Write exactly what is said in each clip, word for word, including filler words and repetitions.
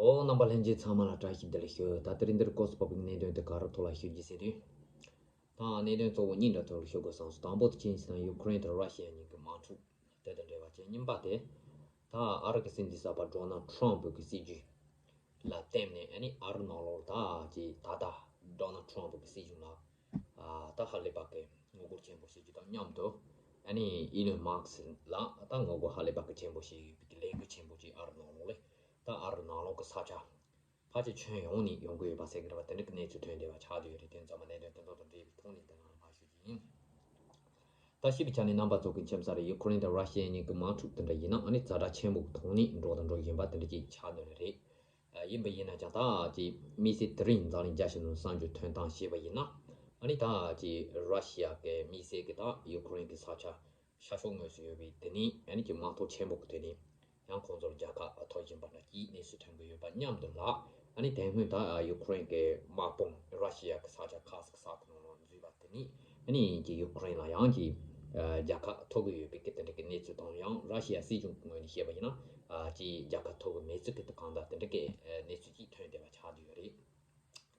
ཨོ། རྣམ་པ་ལྷན་རྒྱས་ཚང་མ་ལ་བཀྲ་ཤིས་བདེ་ལེགས་ཞུ། ད་དེ་རིང་འདིར་སྐོར་སུ་བབས་པའི་གནད་དོན་དེ་ག་རེ་ཐོག་ལ་ཞུ་རྒྱུ་ཟེར་དུས། ད་གནད་དོན་གཙོ་བོ་གཉིས་འདྲ་ཐོག་ལ་ཞུ་དགོས་བསམ་སོང་། དང་པོ་དེ་ཅི་ཡིན་ཟེར་ན། ཡུ་ཀེ་རེན་དང་ར་ཤི་ཡ་གཉིས་ཀྱི་དམག་འཁྲུག་དེ་དང་འབྲེལ་བ་བྱས། གཉིས་པ་དེ། ད་ཨ་རི་གི་སྲིད་འཛིན་གསར་པ་ཌོ་ནལ་ཊམ་པ་གི་སྲིད་ཇུས་ལ་བརྟེན་ནས། ཨ་ནི་ཨ་རི་ནང་ལོགས་ད་ཅིག་ད་ལྟ་ཌོ་ནལ་ཊམ་པ་གི་སྲིད་གཞུང་ལ་ཨ་ད་ཧ་ལས་པ་གི་ངོ་རྒོལ་ཆེན་པོ་བྱེད་རྒྱུ་དང་མཉམ་དུ། ཨ་ནི་ཨི་ལོན་མཱ་སི་ལ་ད་ངོ་རྒོལ་ཧ་ལས་པ་གི་ཆེན་པོ་བྱེད་ཡོད་པའི་གི་ལས་འགུལ་ཆེན་པོ་ཅིག་ཨ་རི་ནང་ལོགས་ལས། ད་ཨ་རི་ནང་ལོགས་གི་ས་ཆ་ཕལ་ཆེར་ཁྱོན་ཡོངས་ནས་ཡོང་གི་ཡོད་པ་ཟེར་གི་རེད་པ། དེ་འདྲ་གི་གནས་ཚུལ་ཐོན་བསྡད་པ་ཆགས་བསྡད་ཡོད་རེད། དེ་ཚང་མ་གནད་དོན་དེ་ཚོ་དང་འབྲེལ་བའི་ཐོག་ནས་དེ་ནང་ལ་མར་ཞུ་རྒྱུ་ཡིན། ད་ཞུས་པའི་ཆ་ནས་རྣམ་པ་ཚོ་གི་མཁྱེན་གསལ་རེད། ཡུ་ཀེ་རེན་དང་ར་ཤི་ཡ་གཉིས་ཀྱི་དམག་འཁྲུག་དེ་འདྲ་ཡིན་ན། ཨ་ནི་ཛ་དྲག་ཆེན་པོ་གི་ཐོག་ནས་འགྲོ་དང་འགྲོ་བཞིན་པ་དེ་འདྲ་ཅིག་ཆགས་བསྡད་ཡོད་རེད། ཡིན་པ་ཡིན་ན་ཀྱང་ད་ཅིག་དམིགས་བསལ་དེ་རིང་འཛམ་གླིང་རྒྱལ་སྤྱི་ནང་གསར་འགྱུར་ཐོན་སྟངས་བྱས་པ་ཡིན་ན། ཨ་ནི་ད་ཅིག་ར་ཤི་ཡ་གི་དམིགས་བསལ་གི་ད་ཡུ་ཀེ་རེན་གི་ས་ཆ་ཤར་ཕྱོགས་ངོས་སུ་ཡོད་པའི་དེ་ནས། ཨ་ནི་ཅིག་དམག་འཐབ་ཆེན་པོ་གི་དེ་ནས་ཡང་ཁོང་ཚོར་རྒྱལ་ཁ་ཐོབ་བཞིན་པ་འདྲ་ཅིག་གནས་ཚུལ་ཐོན་གི་ཡོད་པ་མཉམ་དུ་ལ། ཨ་ནི་དེ་སྔོན་ད་ཡུ་ཀེ་རེན་གི་དམག་དཔུང་ར་ཤི་ཡ་གི་ས་ཆ་ཁར་སི་ཀི་ས་ཁུལ་ནང་ལ་འཛུལ་བ་དེ་ནས། ཨ་ནི་ཅིག་ཡུ་ཀེ་རེན་ལ་ཡང་ཅིག་རྒྱལ་ཁ་ཐོབ་གི་ཡོད་པའི་གི་དེ་འདྲ་གི་གནས་ཚུལ་དང་། ཡང་ར་ཤི་ཡ་སྲིད་གཞུང་གི་ངོས་ནས་བཤད་པ་ཡིན་ན། ཨ་ཅིག་རྒྱལ་ཁ་ཐོབ་གི་མེད་ཚུལ་གི་གང་ལྟར་དེ་འདྲ་གི་གནས་ཚུལ་ཅིག་ཐོན་བསྡད་པ་ཆགས་བསྡད་ཡོད་རེད།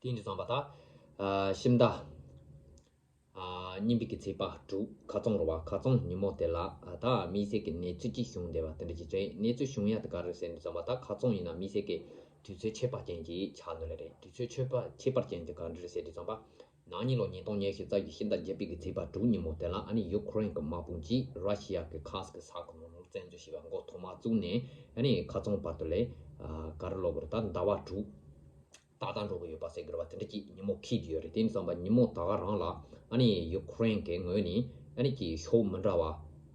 དེ་འདྲ་ཙམ་པ་ད། ཨ་ཕྱི་ཟླ་ཨ་གཉིས་པའི་གི་ཚེས་པ་དྲུག་ཁ་རྩང་རེད་པ། ཁ་རྩང་ཉིན་མོ་དེ་ལ་ཨ་ད་དམིགས་བསལ་གི་གནས་ཚུལ་ཅིག་བྱུང་བསྡད་པ་དེ་འདྲ་ཅིག་རེད། གནས་ཚུལ་བྱུང་ཡ་དེ་ག་རེ་ཟེར་འདྲ་ཙམ་པ། ད་ཁ་རྩང་ཡིན་ན་དམིགས་བསལ་གི་དུས་ཚོད་ཁྱད་པར་ཅན་ཅིག་ཆགས་ནི་རེད། དུས་ཚོད་ཁྱད་པར་ཁྱད་པར་ཅན་དེ་ག་འདྲ་རེད་ཟེར་འདྲ་ཙམ་པ། ནང་ཉིན་ལོ་ཉིས་སྟོང་ཉི་ཤུ་རྩ་བཞི་ཕྱི་ཟླ་བརྒྱད་པའི་གི་ཚེས་པ་དྲུག་ཉིན་མོ་དེ་ལ། ཨ་ནི་ཡུ་ཀེ་རེན་གི་དམག་དཔུང་གིས་ར་ཤི་ཡ་གི་ཁར་སི་ཀི་ས་ཁུལ་ནང་ལ་བཙན་འཛུལ་བྱས་པ་འགོ་ཐོག་མ་བཙུགས་ནས། ཨ་ནི་ཁ་རྩང་བར་དུ་ལ་ཨ་ག་རེ་ལབ་དགོས་རེད། ད་ཟླ་བ་དྲུག་ཏག་ཏག་འགྲོ་གི་ཡོད་པ་ཟེར་གི་རེད་པ། དེ་འདྲ་ཅིག་ཉིན་མོ་འཁེལ་གྱི་ཡོད་རེད། དེ་ཡིན་ཙམ་པ་ཉིན་མོ་ད་ག་རང་ལ་ཨ་ནི་ཡུ་ཀེ་རེན་གི་ངོས་ནས་ཨ་ནི་ཅིག་ཕྱོགས་མི་འདྲ་བ།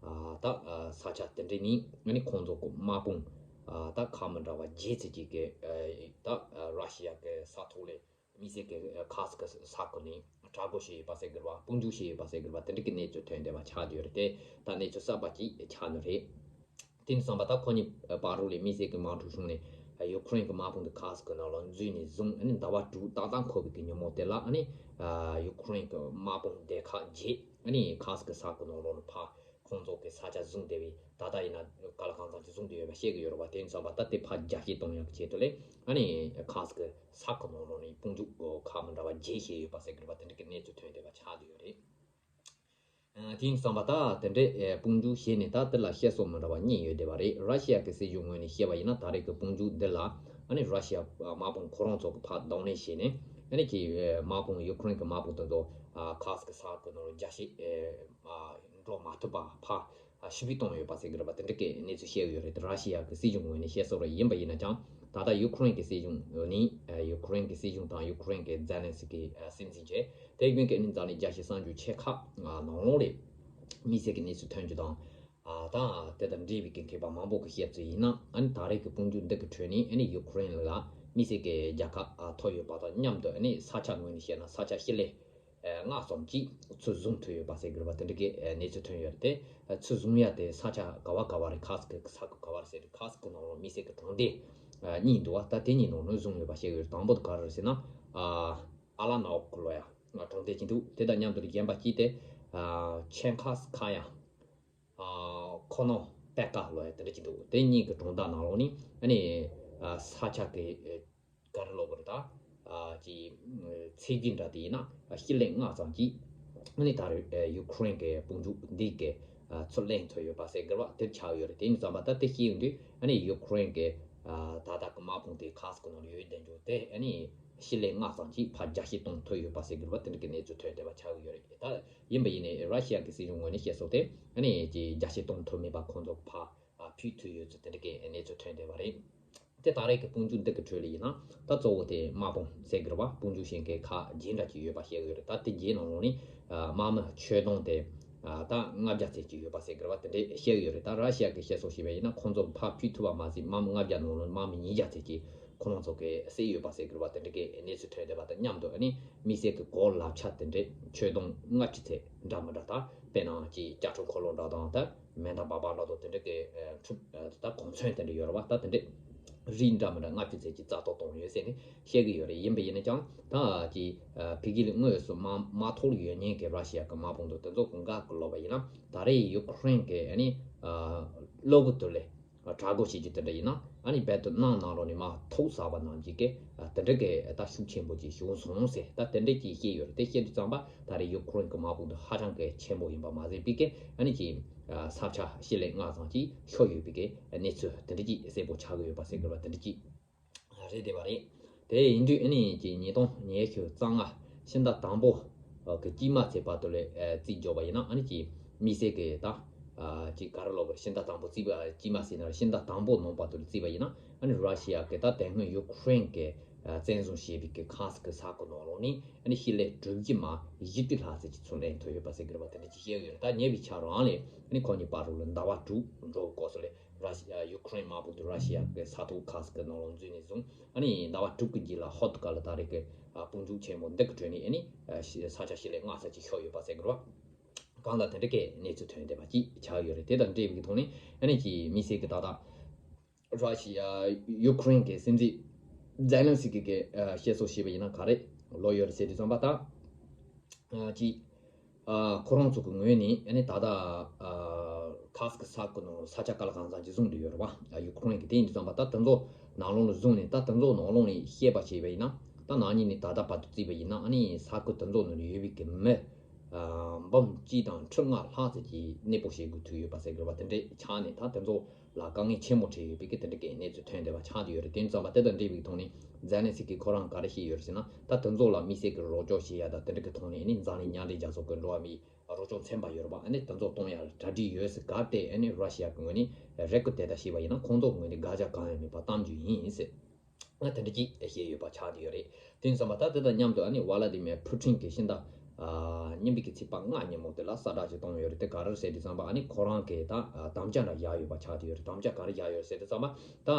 ཨ་ད་ཨ་ས་ཆ་དེ་འདྲ་ནས་ཨ་ནི་ཁོང་ཚོ་གི་དམག་དཔུང་ཨ་ད་ཁག་མི་འདྲ་བ་བརྒྱད་ཙམ་ཅིག་གི་ཨ་ད་ཨ་ར་ཤི་ཡ་གི་ས་ཐོག་ལ་དམིགས་བསལ་གྱི་ཁར་སི་ཀི་ས་ཁུལ་ནས་དྲག་རྒོལ་བྱས་ཡོད་པ་ཟེར་དགོས་རེད་པ། དཔུང་འཇུག་བྱས་ཡོད་པ་ཟེར་དགོས་རེད་པ། དེ་འདྲ་གི་གནས་ཚུལ་ཐོན་བསྡད་པ་ཆགས་བསྡད་ཡོད་རེད་དེ། ད་གནས་ཚུལ་གསར་པ་ཅིག་ཆགས་ནི་རེད། དེ་ནས་བསམ་པ། ད་ཁོ་གཉིས་བར་དུ་ལ་དམིགས་བསལ་གྱི་དམག་འཁྲུག་བྱུང་ནས་ཡུ་ཀེ་རེན་གྱི་དམག་དཔུང་དེ་ཁར་སི་ཀི་ནང་ལ་འཛུལ་ནས་བཟུང་། ཨ་ནི་ཟླ་བ་དྲུག་ཏག་ཏག་འཁོར་བའི་གི་ཉིན་མོ་དེ་ལ། ཨ་ནི་ཡུ་ཀེ་རེན་གྱི་དམག་དཔུང་སྡེ་ཁག་བརྒྱད། ཨ་ནི་ཁར་སི་ཀི་ས་ཁུལ་ནང་ལོགས་ནས་ཕར་ཁོང་ཚོ་གི་ས་ཆ་བཟུང་བསྡད་པའི། ད་ལྟ་ཡིན་ན་ག་ལ་གང་འཚམ་ཅིག་བཟུང་བསྡད་ཡོད་པ་བཤད་ཀྱི་ཡོད་རེད་པ། དེ་ཡིན་ཙང་པ་ད་དེ་ཕར་རྒྱ་སྐྱེད་གཏོང་ཡག་གི་ཆེད་དུ་ལ། ཨ་ནི་ཁར་སི་ཀི་ས་ཁུལ་ནང་ལོགས་ནས་དཔུང་འཇུག་ཁག་མི་འདྲ་བ་བརྒྱད་བྱས་ཡོད་པ་ཟེར་གི་རེད་པ། དེ་འདྲ་གི་གནས་ཚུལ་ཐོན་བསྡད་པ་ཆགས་བསྡད་ཡོད་རེད། ཨ་དེ་ཡིན་ཙང་པ་ད་དེ་འདྲའི་ཨེ་དཔུང་འཇུག་བྱས་ནས། ད་དེ་ལ་བཤད་སྲོལ་མི་འདྲ་བ་གཉིས་ཡོད་བསྡད་པ་རེད། ར་ཤི་ཡ་གི་སྲིད་གཞུང་ངོས་ནས་བཤད་པ་ཡིན་ན། ད་རེས་ཀྱི་དཔུང་འཇུག་འདི་ལ་ཨ་ནི་ར་ཤི་ཡ་དམག་དཔུང་ཁོ་རང་ཚོ་གི་ཕར་གདོང་ལེན་བྱས་ནས། ཨ་ནི་ཀྱི་ཨེ་དམག་དཔུང་། ཡུ་ཀེ་རེན་གྱི་དམག་དཔུང་དེ་ཚོ་ཨ་ཁར་སི་ཀི་ས་ཁུལ་ནང་རྒྱ་སྐྱེད་ཨེ་ཨ་འགྲོ་མ་ཐུབ་པ་ཕར་ཨ་ཕྱིར་འབུད་བཏང་ཡོད་པ་ཟེར་གི་རེད་པ། དེ་འདྲ་གི་གནས་ཚུལ་བཤད་གི་ཡོད་རེད། ར་ཤི་ཡ་གི་སྲིད་གཞུང་ངོས་ནས་བཤད་སྲོལ་རེད། ཡིན་པ་ཡིན་ན་ཀྱང་ད་ལྟ་ཡུ་ཀེ་རེན་གྱི་སྲིད་གཞུང་ནས། ཨ་ཡུ་ཀེ་རེན་གྱི་སྲིད་གཞུང་དང་ཡུ་ཀེ་རེན་གྱི་ཛེ་ལན་སི་ཀི་ཨ་སྲིད་འཛིན་བཅས། དེ་ཡིན་གྱི་ཨ་ནི་འཛམ་གླིང་རྒྱལ་སྤྱིའི་གསར་འགྱུར་ཆེ་ཁག་ནང་ལོགས་ལ་དམིགས་བསལ་གྱི་གནས་ཚུལ་ཐོན་རྒྱུ་དང་། ཨ་ད་དེ་དང་འབྲེལ་བའི་གི་མཁས་པ་མང་པོ་གི་བཤད་ཚུལ་ཡིན་ན། ཨ་ནི་ད་རེས་ཀྱི་དཔུང་འཇུག་འདི་གི་ཁྲོད་ནས་ཨ་ནི་ཡུ་ཀེ་རེན་ལ་དམིགས་བསལ་གྱི་རྒྱལ་ཁ་ཨ་ཐོབ་ཡོད་པ་དང་མཉམ་དུ། ཨ་ནི་ས་ཆ་ངོས་ནས་བཤད་ན་ས་ཆ་སྤྱི་ལེ་ཨ་ལྔ་ཙམ་ཅིག་ཚུར་བཟུང་ཐུབ་ཡོད་པ་ཟེར་གི་རེད་པ། དེ་འདྲ་གི་ཨ་གནས་ཚུལ་ཐོན་ཡོད་རེད་དེ། ཨ་ཚུར་བཟུང་ཡ་དེ་ས་ཆ་ག་བ་ག་བ་རེད། ཁར་སི་ཀི་ས་ཁུལ་ག་བ་རེད་ཟེར་དུས། ཁར་སི་ཀི་ནང་ལ་དམིགས་བསལ་གྱི་གྲོང་སྡེ་ཨ་གཉིས་འདུག་པ། ད་དེ་གཉིས་ནང་ནས་བཟུང་ཡོད་པ་བཤད་གི་ཡོད་རེད། དང་པོ་དེ་ག་རེ་རེད་ཟེར་ན། ཨ་ཨ་ལ་ནའོ་ཁུ་ལོ་ཡ་གྲོང་སྡེ་ཅིག་འདུག། དེ་དང་མཉམ་དུ་གཞན་པ་གཅིག་དེ་ཨ་ཆེན་ཁ་སི་ཁ་ཡ། ཨ་ཁོ་ནོ་པེ་ཀ་ལབ་ཡ་དེ་འདྲ་ཅིག་འདུག། དེ་གཉིས་ཀྱི་གྲོང་རྡལ་ནང་ལོགས་ནས་ཨ་ནི་ཨ་ས་ཆ་གི་ཨ་ག་རེ་ལབ་དགོས་རེད། ད་ཨ་ཅིག་ཚད་རྒྱུ་འདྲ་དེ་ཡིན་ན་ཨ་སྤྱི་ལེ་ལྔ་ཙམ་ཅིག་ཨ་ནི་ད་རེས་ཨ་ཡུ་ཀེ་རེན་གྱི་དཔུང་འཇུག་འདི་གིས་ཨ་ཚུར་ལེན་ཐུབ་ཡོད་པ་ཟེར་གི་རེད་པ། དེ་ཆགས་ཡོད་རེད། དེ་ཡིན་ཙང་པ་ད་དེ་བཤད་ཡོང་དུས། ཨ་ནི་ཡུ་ཀེ་རེན་གྱི་ཨ་ད་ལྟ་གི་དམག་དཔུང་དེ་ཁར་སི་ཀི་ནང་ལ་ཡོད་བསྡད་རྒྱུ་དེ། ཨ་ནི་སྤྱི་ལེ་ལྔ་ཙམ་ཅིག་ཕར་རྒྱ་སྐྱེད་གཏོང་ཐུབ་ཡོད་པ་ཟེར་གི་རེད་པ། དེ་འདྲ་གི་གནས་ཚུལ་ཐོན་བསྡད་པ་ཆགས་ཀྱི་ཡོད་རེད། ད་ཡིན་པ་ཡིན་ནའི་ར་ཤི་ཡ་གི་སྲིད་གཞུང་ངོས་ནས་བཤད་སྲོལ་དེ། ཨ་ནི་ཅིག་རྒྱ་སྐྱེད་གཏོང་ཐུབ་མེད་པ། ཁོང་ཚོ་ཕར་ཨ་ཕུད་ཐུབ་ཡོད་ཚུལ་དེ་འདྲ་གི་གནས་ཚུལ་ཐོན་བསྡད་པ་རེད། དེ་ད་རེས་ཀྱི་དཔུང་འཇུག་འདི་གི་ཁྲོད་ལ་ཡིན་ན། ད་གཙོ་བོ་དེ་དམག་དཔུང་ཟེར་གི་རེད་པ། དཔུང་འཇུག་བྱེད་མཁན་ཁག་བརྒྱད་འདྲ་ཅིག་ཡོད་པ་བཤད་གི་ཡོད་རེད། ད་དེ་བརྒྱད་ནང་ལོགས་ནས་ཨ་དམག་མི་ཁྱོན་བསྡོམས་དེ་ཨ་ད་ལྔ་བརྒྱ་ཙམ་ཅིག་ཡོད་པ་ཟེར་གི་རེད་པ། དེ་འདྲས་བཤད་གི་ཡོད་རེད། ད་ར་ཤི་ཡ་གི་བཤད་སྲོལ་བྱས་པ་ཡིན་ན། ཁོང་ཚོ་ཕར་ཕུད་ཐུབ་པ་མ་ཟད། དམག་མི་ལྔ་བརྒྱ་ནང་ལོགས་དམག་མི་ཉིས་བརྒྱ་ཙམ་ཅིག་ཁོ་རང་ཚོ་གིས་བསད་ཡོད་པ་ཟེར་གི་རེད་པ། དེ་འདྲ་གི་གནས་ཚུལ་ཐོན་བསྡད་པ་དང་མཉམ་དུ། ཨ་ནི་དམིགས་བསལ་གྱི་གོ་ལག་ཆ་དེ་འདྲས་ཁྱོན་བསྡོམས་ལྔ་བཅུ་ཙམ་འདྲ་མི་འདྲ། ད་དཔེར་ན་ཅིག་ལྕགས་ཁྲབ་འཁོར་ལོ་འདྲ་དང་། ད་མེ་མདའ་སྦག་སྦག་འདྲ་དང་། དེ་འདྲ་གི་ཨ་འཕྲུལ་ཨ་ད་གོ་མཚོན་དེ་འདྲ་ཡོད་རེད་པ། ད་དེ་འདྲས་རིགས་འདྲ་མི་འདྲ་ལྔ་བཅུ་ཙམ་ཅིག་རྩ་གཏོར་བཏང་ཡོད་ཟེར་ནས་བཤད་གི་ཡོད་རེད། ཡིན་པ་ཡིན་ན་ཀྱང་ད་ཅིག་ཨ་ཕ་གི་ལ་དངོས་སུ་དམག་དམག་ཐོག་ལ་ཡོད་མཁན་གྱི་ར་ཤི་ཡ་གི་དམག་དཔུང་དེ་དེ་ཚོ་གི་འགག་གི་ལབ་པ་ཡིན་ན། ད་རེས་ཡུ་ཀེ་རེན་གྱི་ཨ་ནི་ཨ་གློ་བུར་དུ་ལས་དྲག་རྒོལ་བྱེད་རྒྱུ་དེ་འདྲ་ཡིན་ན། ཨ་ནི་རྦད་དེ་གནམ་ནང་ལོགས་ནས་མར་ཐོག་ཟག་པ་ནང་བཞིན་གྱི་དེ་འདྲ་གི་ད་ཤུགས་ཆེན་པོ་ཅིག་བྱུང་སོང་ཟེར། ད་དེ་འདྲ་ཅིག་བཤད་ཡོད་རེད། དེ་བཤད་དུས་ཙམ་པ་ད་རེས་ཡུ་ཁུ་རེན་གྱི་དམག་དཔུང་དེ་ཧ་ཅང་གི་ཆེན་པོ་ཡིན་པ་མ་ཟད་པའི་གི་ཨ་ནི་ཅིག་ས་ཆ་ཕྱེད་ལས་ལྔ་ཙམ་ཅིག་ཤོར་ཡོད་པའི་གི་གནས་ཚུལ་དེ་འདྲ་ཅིག་གསལ་པོ་ཆགས་ཀྱི་ཡོད་པ་ཟེར་དགོས་པ་དེ་འདྲ་ཅིག་རེད་བསྡད་པ་རེད། དེ་ཡིན་དུས་ཨ་ནི་ཅིག་ཉིས་སྟོང་ཉི་ཤུ་རྩ་ལྔ་ཕྱི་ཟླ་དང་པོ་གི་དཀྱིལ་མ་ཚེས་བར་དུ་ལ་རྩིས་འཇོག་པ་ཡིན་ན། ཨ་ནི་ཅིག་དམིགས་བསལ་གྱི་ད་ཅིག་ག་རེ་ལབ་དགོས་རེད། ཕྱི་ཟླ་དང་པོ་རྩིས་པ་དཀྱིལ་མ་ཟེར་ན་རེད། ཕྱི་ཟླ་དང་པོ་ནང་བར་དུ་ལ་རྩིས་པ་ཡིན་ན། ཨ་ནི་ར་ཤི་ཡ་གི་ད་དེ་སྔོན་ཡུ་ཁུ་རེན་གྱི་བཙན་བཟུང་བྱས་པའི་གི་ཁཱ་སི་ཀི་ས་ཁུལ་ནང་ལོགས་ནས་ཨ་ནི་ཕྱེད་ལས་དྲུག་ཅུ་མར་བཞི་བཅུ་ལྷག་ཙམ་ཅིག་ཚུར་ལེན་ཐུབ་ཡོད་པ་ཟེར་གྱི་རེད་པ། དེ་འདྲ་ཅིག་བཤད་ཡོད་རེད། ད་ཉེ་བའི་ཆར་རང་ལ་ཨ་ནི་ཁོ་གཉིས་བར་དུ་ལ་ཟླ་བ་དྲུག་འགྲོ་གི་སྐབས་སུ་ལ་ར་ཤི་ཡ་ཡུ་ཁུ་རེན་དམག་དཔུང་དེ་ར་ཤི་ཡ་གི་ས་ཐོག་ཁཱ་སི་ཀི་ནང་ལོགས་འཛུལ་ནས་བཟུང་། ཨ་ནི་ཟླ་བ་དྲུག་གི་རྗེས་ལ་ཧོར་དུ་ག་ལ་ད་རེས་ཀྱི་དཔུང་འཇུག་ཆེན་མོ་འདི་གི་ཁྲོད་ནས་ཨ་ནི་ས་ཆ་ཕྱེད་ལས་ལྔ་ཙམ་ཅིག་ཤོར་ཡོད་པ་ཟེར་གྱི་རེད་པ། གང་ལྟར་དེ་འདྲ་གི་གནས་ཚུལ་ཐོན་བསྡད་པ་ཅིག་ཆགས་ཡོད་རེད། དེ་དང་འབྲེལ་བའི་ཐོག་ནས་ཨ་ནི་ཅིག་དམིགས་བསལ་གྱི་ད་ལྟ་ར་ཤི་ཡ་ཡུ་ཁུ་རེན་གྱི་སྲིད་འཛིན་ཛེ་ལན་སི་ཀི་གིས་བཤད་སྲོལ་བྱས་པ་ཡིན་ན་ག་རེ་ལབ་ཡོད་རེད་ཟེར་དུས་ཙམ་པ། ད་ཅིག་ཁོ་རང་ཚོ་གི་ངོས་ནས་ཨ་ནི་ད་ལྟ་ཁཱ་སི་ཀི་ས་ཁུལ་ནང་ས་ཆ་ག་ལ་གང་འཚམ་ཅིག་བཟུང་བསྡད་ཡོད་རེད་པ། ཡུ་ཁུ་རེན་གྱིས། དེ་ཡིན་དུས་ཙམ་པ་ད་དེ་ཚོ་ནང་ལོགས་ལ་བཟུང་ནས། ད་དེ་ཚོ་ནང་ལོགས་ནས་བཤད་པ་བྱས་པ་ཡིན་ན། ད་ནག་ཉེས་ནས་ད་ལྟ་བར་དུ་བརྩིས་པ་ཡིན་ན། ཨ་ནི་ས་ཁུལ་དེ་ཚོ་ནང་ལ་ཡོད་པའི་གི་མི་འབུམ་གཅིག་དང་ཁྲི་ལྔ་ལྷག་ཙམ་ཅིག་གནས་སྤོ་བྱེད་དགོས་ཐུག་ཡོད་པ་ཟེར་གྱི་རེད་པ། དེ་འདྲ་ཆགས་ནས་ད་དེ་ཚོ་ལ་དཀའ་ངལ་ཆེན་པོ་འཕྲད་ཡོད་པའི་གི་དེ་འདྲ་གི་གནས་ཚུལ་ཐོན་བསྡད་པ་ཆགས་བསྡད་ཡོད་རེད། དེ་ཙམ་པ་དེ་དང་འབྲེལ་བའི་ཐོག་ནས་ཛེ་ལན་སི་ཀི་ཁོ་རང་ག་རེ་བཤད་ཡོད་རེད་ཟེར་ན། ད་དེ་ཚོ་ལ་དམིགས་བསལ་གྱི་རོགས་སྐྱོར་བྱེད་ཡ་ད་དེ་འདྲ་གི་ཐོག་ནས་ཨ་ནི་འཛམ་གླིང་མཉམ་འབྲེལ་རྒྱལ་ཚོགས་ཀྱི་འགྲོ་བ་མིའི་རོགས་སྐྱོར་ཚན་པ་ཡོད་རེད་པ། ཨ་ནི་དེ་ཚོ་གཏོང་ཡ་གྲ་སྒྲིག་ཡོད་ཟེར་ག་སྟེ། ཨ་ནི་ར་ཤི་ཡ་གི་ངོས་ནས་རེ་སྐུལ་དེ་ལྟར་བྱས་པ་ཡིན་ན་ཁོང་ཚོ་གི་ངོས་ནས་དགག་བྱ་གང་ཡང་མེད་པ་གཏམ་རྒྱུད་ཡིན་ཟེར། ང་དེ་འདྲ་ཅིག་བཤད་ཡོད་པ་ཆགས་བསྡད་ཡོད་རེད། དེ་ཙམ་པ་ད་དེ་དང་མཉམ་དུ་ཨ་ནི་ཝ་ལ་ཏི་མེར་ཕུ་ཊིན་གྱིས་ཕྱི་ཟླ་ཨ་གཉིས་པའི་གི་ཚེས་པ་ལྔ་ཉིན་མོ་དེ་ལ་གསལ་བསྒྲགས་ཅིག་བཏང་ཡོད་རེད། དེ་ག་རེ་རེད་ཟེར་དུས་ཙམ་པ་ཨ་ནི་ཁོ་རང་གིས་ད་དམ་བཅའ་འདྲ་བཞག་ཡོད་པ་ཆགས་བསྡད་ཡོད་རེད། དམ་བཅའ་ག་རེ་བཞག་ཡོད་རེད་ཟེར་དུས་ཙམ་པ། ད་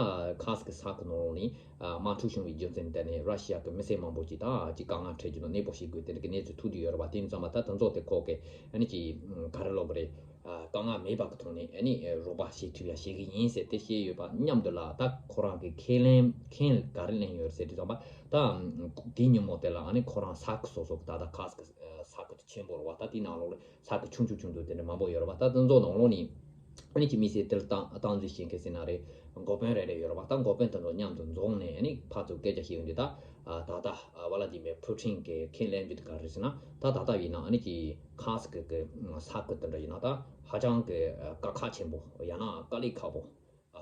ཁཱ་སི་ཀི་ས་ཁུལ་ནང་ནས་དམག་འཁྲུག་བྱུང་བའི་རྒྱུ་མཚན་དེ་ནས་ར་ཤི་ཡ་གི་མི་སེར་མང་པོ་ཅིག་ད་ཅིག་དཀའ་ངལ་འཕྲད་རྒྱུ་དང་གནས་སྤོ་བྱེད་དགོས་དེ་འདྲ་གི་གནས་ཚུལ་ཐོན་བསྡད་ཡོད་རེད་པ། དེ་ཙམ་པ་ད་དེ་ཚོ་དེ་ཁོ་གིས་ཨ་ནི་ཅིག་ག་རེ་ལབ་དགོས་རེད། དཀའ་ངལ་མེད་པ་གི་ཐོག་ནས་ཨ་ནི་རོགས་པ་བྱེད་ཐུབ་ཡ་བྱེད་གི་ཡིན་ཟེར་དེ་བཤད་ཡོད་པ་མཉམ་དུ་ལ། ད་ཁོ་རང་གི་ཁས་ལེན་ཁས་ག་རེ་ལེན་ཡོད་ཟེར་དུས་ཙམ་པ། ད་དེ་ཉིན་མོ་དེ་ལ་ཨ་ནི་ཁོ་རང་ས་ཁུལ་སོ་སོ་གི་ད་ལྟ་ཁཱ་སི་ཀི་ས་ཁུལ་དེ་ཆེན་པོ་རེད་པ། ད་དེའི་ནང་ལོགས་ལ་ས་ཁུལ་ཆུང་ཆུང་ཆུང་ཆུང་དེ་འདྲ་མང་པོ་ཡོད་རེད་པ། ད་དེ་ཚོ་ནང་ལོགས་ནས་ཨ་ནི་ཅིག་དམིགས་བསལ་དེ་ལ་སྟངས་སྟངས་འཛིན་བྱེད་མཁན་ཟེར་ན་རེད། འགོ་དཔོན་རེ་རེ་ཡོད་རེད་པ། ད་འགོ་དཔོན་དེ་ཚོ་མཉམ་དུ་འཛོམས་ནས་ཨ་ནི་ཕར་ཚུར་སྐད་ཆ་བཤད་ཡོང་དུས། ད་ད་ལྟ་ཝ་ལ་ཏི་མེར་ཕུ་ཊིན་གྱིས་ཁས་ལེན་རྒྱུ་དེ་ག་རེ་ཟེར་ན། ད་ད་ལྟ་ཡིན་ན་ཨ་ནི་ཅིག་ཁཱ་སི་ཀི་གི་ས་ཁུལ་དེ་འདྲ་ཡིན་ན་ད་ཧ་ཅང་གི་དཀའ་ཁག་ཆེན་པོ། ཡང་ན་དཀའ་ལས་ཁག་པོ་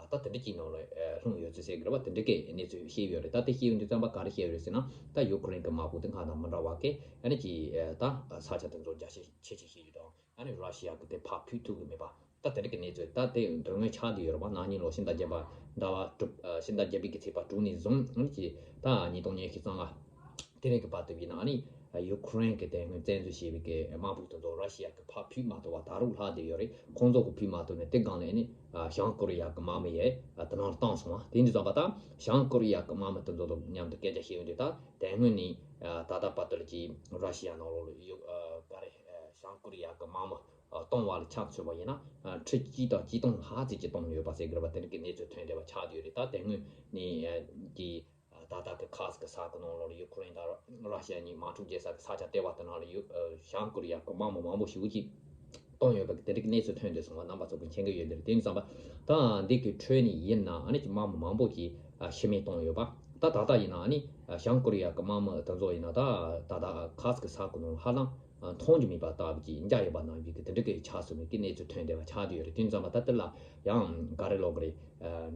ད་དེ་འདྲ་ཅིག་ནང་ལ་ལྷུང་ཡོད་ཚུལ་ཟེར་གི་རེད་པ། དེ་འདྲ་གི་གནས་ཚུལ་བཤད་ཡོད་རེད། ད་དེ་བཤད་ཡོང་དུས་ཙམ་པ་ག་རེ་བཤད་ཡོད་རེད་ཟེར་ན། ད་ཡུ་ཁུ་རེན་གི་དམག་དཔུང་དེ་སྔར་དང་མི་འདྲ་བ་གི་ཨ་ནི་ཅིག་ད་ས་ཆ་དེ་ཚོ་རྒྱ་ཆེ་ཆེ་ཆེ་བཤད་རྒྱུ་དང་། ཨ་ནི་ར་ཤི་ཡ་གི་དེ་ཕར་ཕུད་ཐུབ་གི་མེད་པ། ད་དེ་འདྲ་གི་གནས་ཚུལ་ད་དེ་དོན་དངོས་ཆགས་བསྡད་ཡོད་རེད་པ། ན་ནིང་ལོ་ཕྱི་ཟླ་བརྒྱད་པ་ཟླ་བ་དྲུག་ཨ་ཕྱི་ཟླ་བརྒྱད་པའི་གི་ཚེས་པ་དྲུག་ནས་བཟུང་ཨ་ནི་ཅིག་ད་ཉིས་སྟོང་ཉི་ཤུ་རྩ་ལྔ་དེ་རིང་གི་བར་དུ་ཡིན་ན། ཨ་ནི་ཡུ་ཁུ་རེན་གི་དེ་སྔོན་བཙན་འཛུལ་བྱས་པའི་གི་དམག་དཔུང་དེ་ཚོ་ར་ཤི་ཡ་གི་ཕར་ཕུད་མ་ཐུབ་པ་ད་རུང་ལྷག་བསྡད་ཡོད་རེད། ཁོང་ཚོ་གི་ཕུད་མ་ཐུབ་ནས་དེ་སྒང་ནས་ཨ་ནི་བྱང་ཀོ་རི་ཡ་གི་དམག་མི་ཡས་དེ་ནང་བཏང་སོང་བ། དེ་འདྲ་ཙམ་པ་ད་བྱང་ཀོ་རི་ཡ་གི་དམག་མི་དེ་ཚོ་དང་མཉམ་དུ་སྐད་ཆ་བཤད་ཡོང་དུས། ད་དེ་སྔོན་ནས་ད་ལྟ་བར་དུ་ལ་ཅིག་ར་ཤི་ཡ་ནང་ལོགས་ལ་ཡུ་ག་རེ་བྱང་ཀོ་རི་ཡ་གི་དམག་མི་གཏོང་བ་ལ་ཆ་མཚོན་པ་ཡིན་ན། ཁྲི་གཅིག་དང་གཅིག་སྟོང་ལྷག་ཙམ་ཅིག་གཏོང་ཡོད་པ་ཟེར་གི་རེད་པ། དེ་འདྲ་གི་གནས་ཚུལ་ཐོན་བསྡད་པ་ཆགས་བསྡད་ཡོད་རེད། ད་དེ་སྔོན་ནས་ཀྱི་ད་ལྟ་གི་ཁཱ་སི་ཀི་ས་ཁུལ་ནང་ལོགས་ལ་ཡུ་ཁུ་རེན་དང་ར་ཤི་ཡ་གཉིས་དམག་འཁྲུག་བྱེད་ས་གི་ས་ཆ་ལྟེ་བ་དེ་ནང་ལ་ཡུ་བྱང་ཀོ་རི་ཡ་གི་དམག་མི་མང་པོ་ཞེ་པོ་ཅིག་གཏོང་ཡོད་པ་གི་དེ་འདྲ་གི་གནས་ཚུལ་ཐོན་བསྡད་སོང་བ་རྣམ་པ་ཚོ་གི་མཁྱེན་གི་ཡོད་དེ་རེད། དེ་ཡིན་ཙམ་པ་ད་འདི་གི་ཁྲོད་ནས་ཡིན་ན་ཨ་ནི་ཅིག་དམག་མི་མང་པོ་ཅིག་ཤི་རྨས་བཏང་ཡོད་པ། ད་ད་ལྟ་ཡིན་ན་ཨ་ནི་བྱང་ཀོ་རི་ཡ་གི་དམག་མི་དེ་ཚོ་ཡིན་ན་ད་ད་ལྟ་ཁཱ་སི་ཀི་ས་ཁུལ་ནང་ཧ་ལམ་མཐོང་རྒྱུ་མེད་པ་ལྟ་བུ་ཅིག་འཇགས་ཡོད་པ་ནང་བཞིན་གི་དེ་འདྲ་གི་ཆགས་སོང་བའི་གི་གནས་ཚུལ་ཐོན་བསྡད་པ་ཆགས་བསྡད་ཡོད་རེད། དེ་ཡིན་ཙམ་པ་ད་དེ་ལ་ཡང་ག་རེ་ལབ་དགོས་རེད།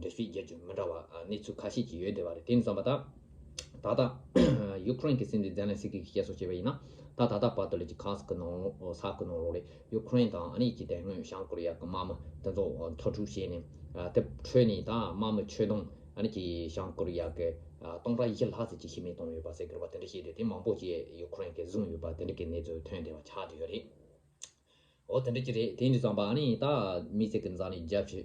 འགྲེལ་བཤད་རྒྱག་རྒྱུ་མི་འདྲ་བ་གནས་ཚུལ་ཁ་ཤས་ཅིག་ཡོད་བསྡད་པ་རེད། དེ་ཡིན་ཙམ་པ་ད་ད་ལྟ་ཡུ་ཁུ་རེན་གྱི་སྲིད་འཛིན་ཛེ་ལན་སི་ཀི་གིས་བཤད་སྲོལ་བྱས་པ་ཡིན་ན། ད་ད་ལྟ་བར་དུ་ལ་ཅིག་ཁཱ་སི་ཀི་ནང་ལོགས་ས་ཁུལ་ནང་ལོགས་ལ་ཡུ་ཁུ་རེན་དང་ཨ་ནི་ཅིག་དེ་སྔོན་བྱང་ཀོ་རི་ཡ་གི་དམག་མི་དེ་ཚོ་འཐབ་འཁྲུག་བྱས་ནས། དེ་ཁྲོད་ནས་ད་དམག་མི་ཁྱོན་བསྡོམས་ཨ་ནི་ཅིག་བྱང་ཀོ་རི་ཡ་གི་སྟོང་ཕྲག་བཞི་ལྷག་ཙམ་ཅིག་ཤི་རྨས་བཏང་ཡོད་པ་ཟེར་གི་རེད་པ། དེ་འདྲ་བཤད་དེ་དེ་མང་པོ་ཅིག་ཡུ་ཁུ་རེན་གྱིས་བཟུང་ཡོད་པ་དེ་འདྲ་གི་གནས་ཚུལ་ཐོན་བསྡད་པ་ཆགས་བསྡད་ཡོད་རེད། འོ་དེ་འདྲ་ཅིག་རེད། དེ་ཡིན་དུས་ཙམ་པ་ཨ་ནི་ད་དམིགས་བསལ་གྱི་འཛམ་གླིང་རྒྱལ་སྤྱི་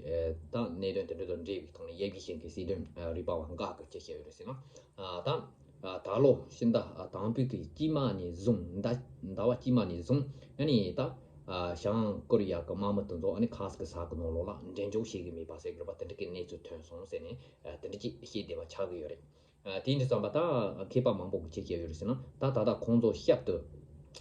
ད་གནད་དོན་དེ་འདྲ་དང་འབྲེལ་བའི་ཐོག་ནས་དབྱིན་ཇིའི་ཞིང་གི་སྲིད་དོན་རིག་པ་བ་འགས་ཀྱིས་ཅི་བཤད་ཡོད་རེད་ཟེར་ན། ད་ད་ལོ་ཕྱི་ཟླ་དང་པོའི་གི་དཀྱིལ་མ་ནས་བཟུང་ཟླ་ཟླ་བ་དཀྱིལ་མ་ནས་བཟུང་ཨ་ནི་ད་བྱང་ཀོ་རི་ཡ་གི་དམག་མི་དེ་ཚོ་ཨ་ནི་ཁཱ་སི་ཀི་ས་ཁུལ་ནང་ལོགས་ལ་འགྲེམས་འཇོག་བྱེད་གི་མེད་པ་ཟེར་གི་རེད་པ། དེ་འདྲ་གི་གནས་ཚུལ་ཐོན་སོང་ཟེར་ནས་དེ་འདྲ་ཅིག་བཤད་བསྡད་པ་ཆགས་གི་ཡོད་རེད། དེ་ཡིན་དུས་ཙམ་པ་ད་མཁས་པ་མང་པོ་གིས་ཅི་བཤད་ཡོད་རེད་ཟེར་ན། ད་ད་ལྟ་ཁོང་ཚོ་ཞབས་ཏུ་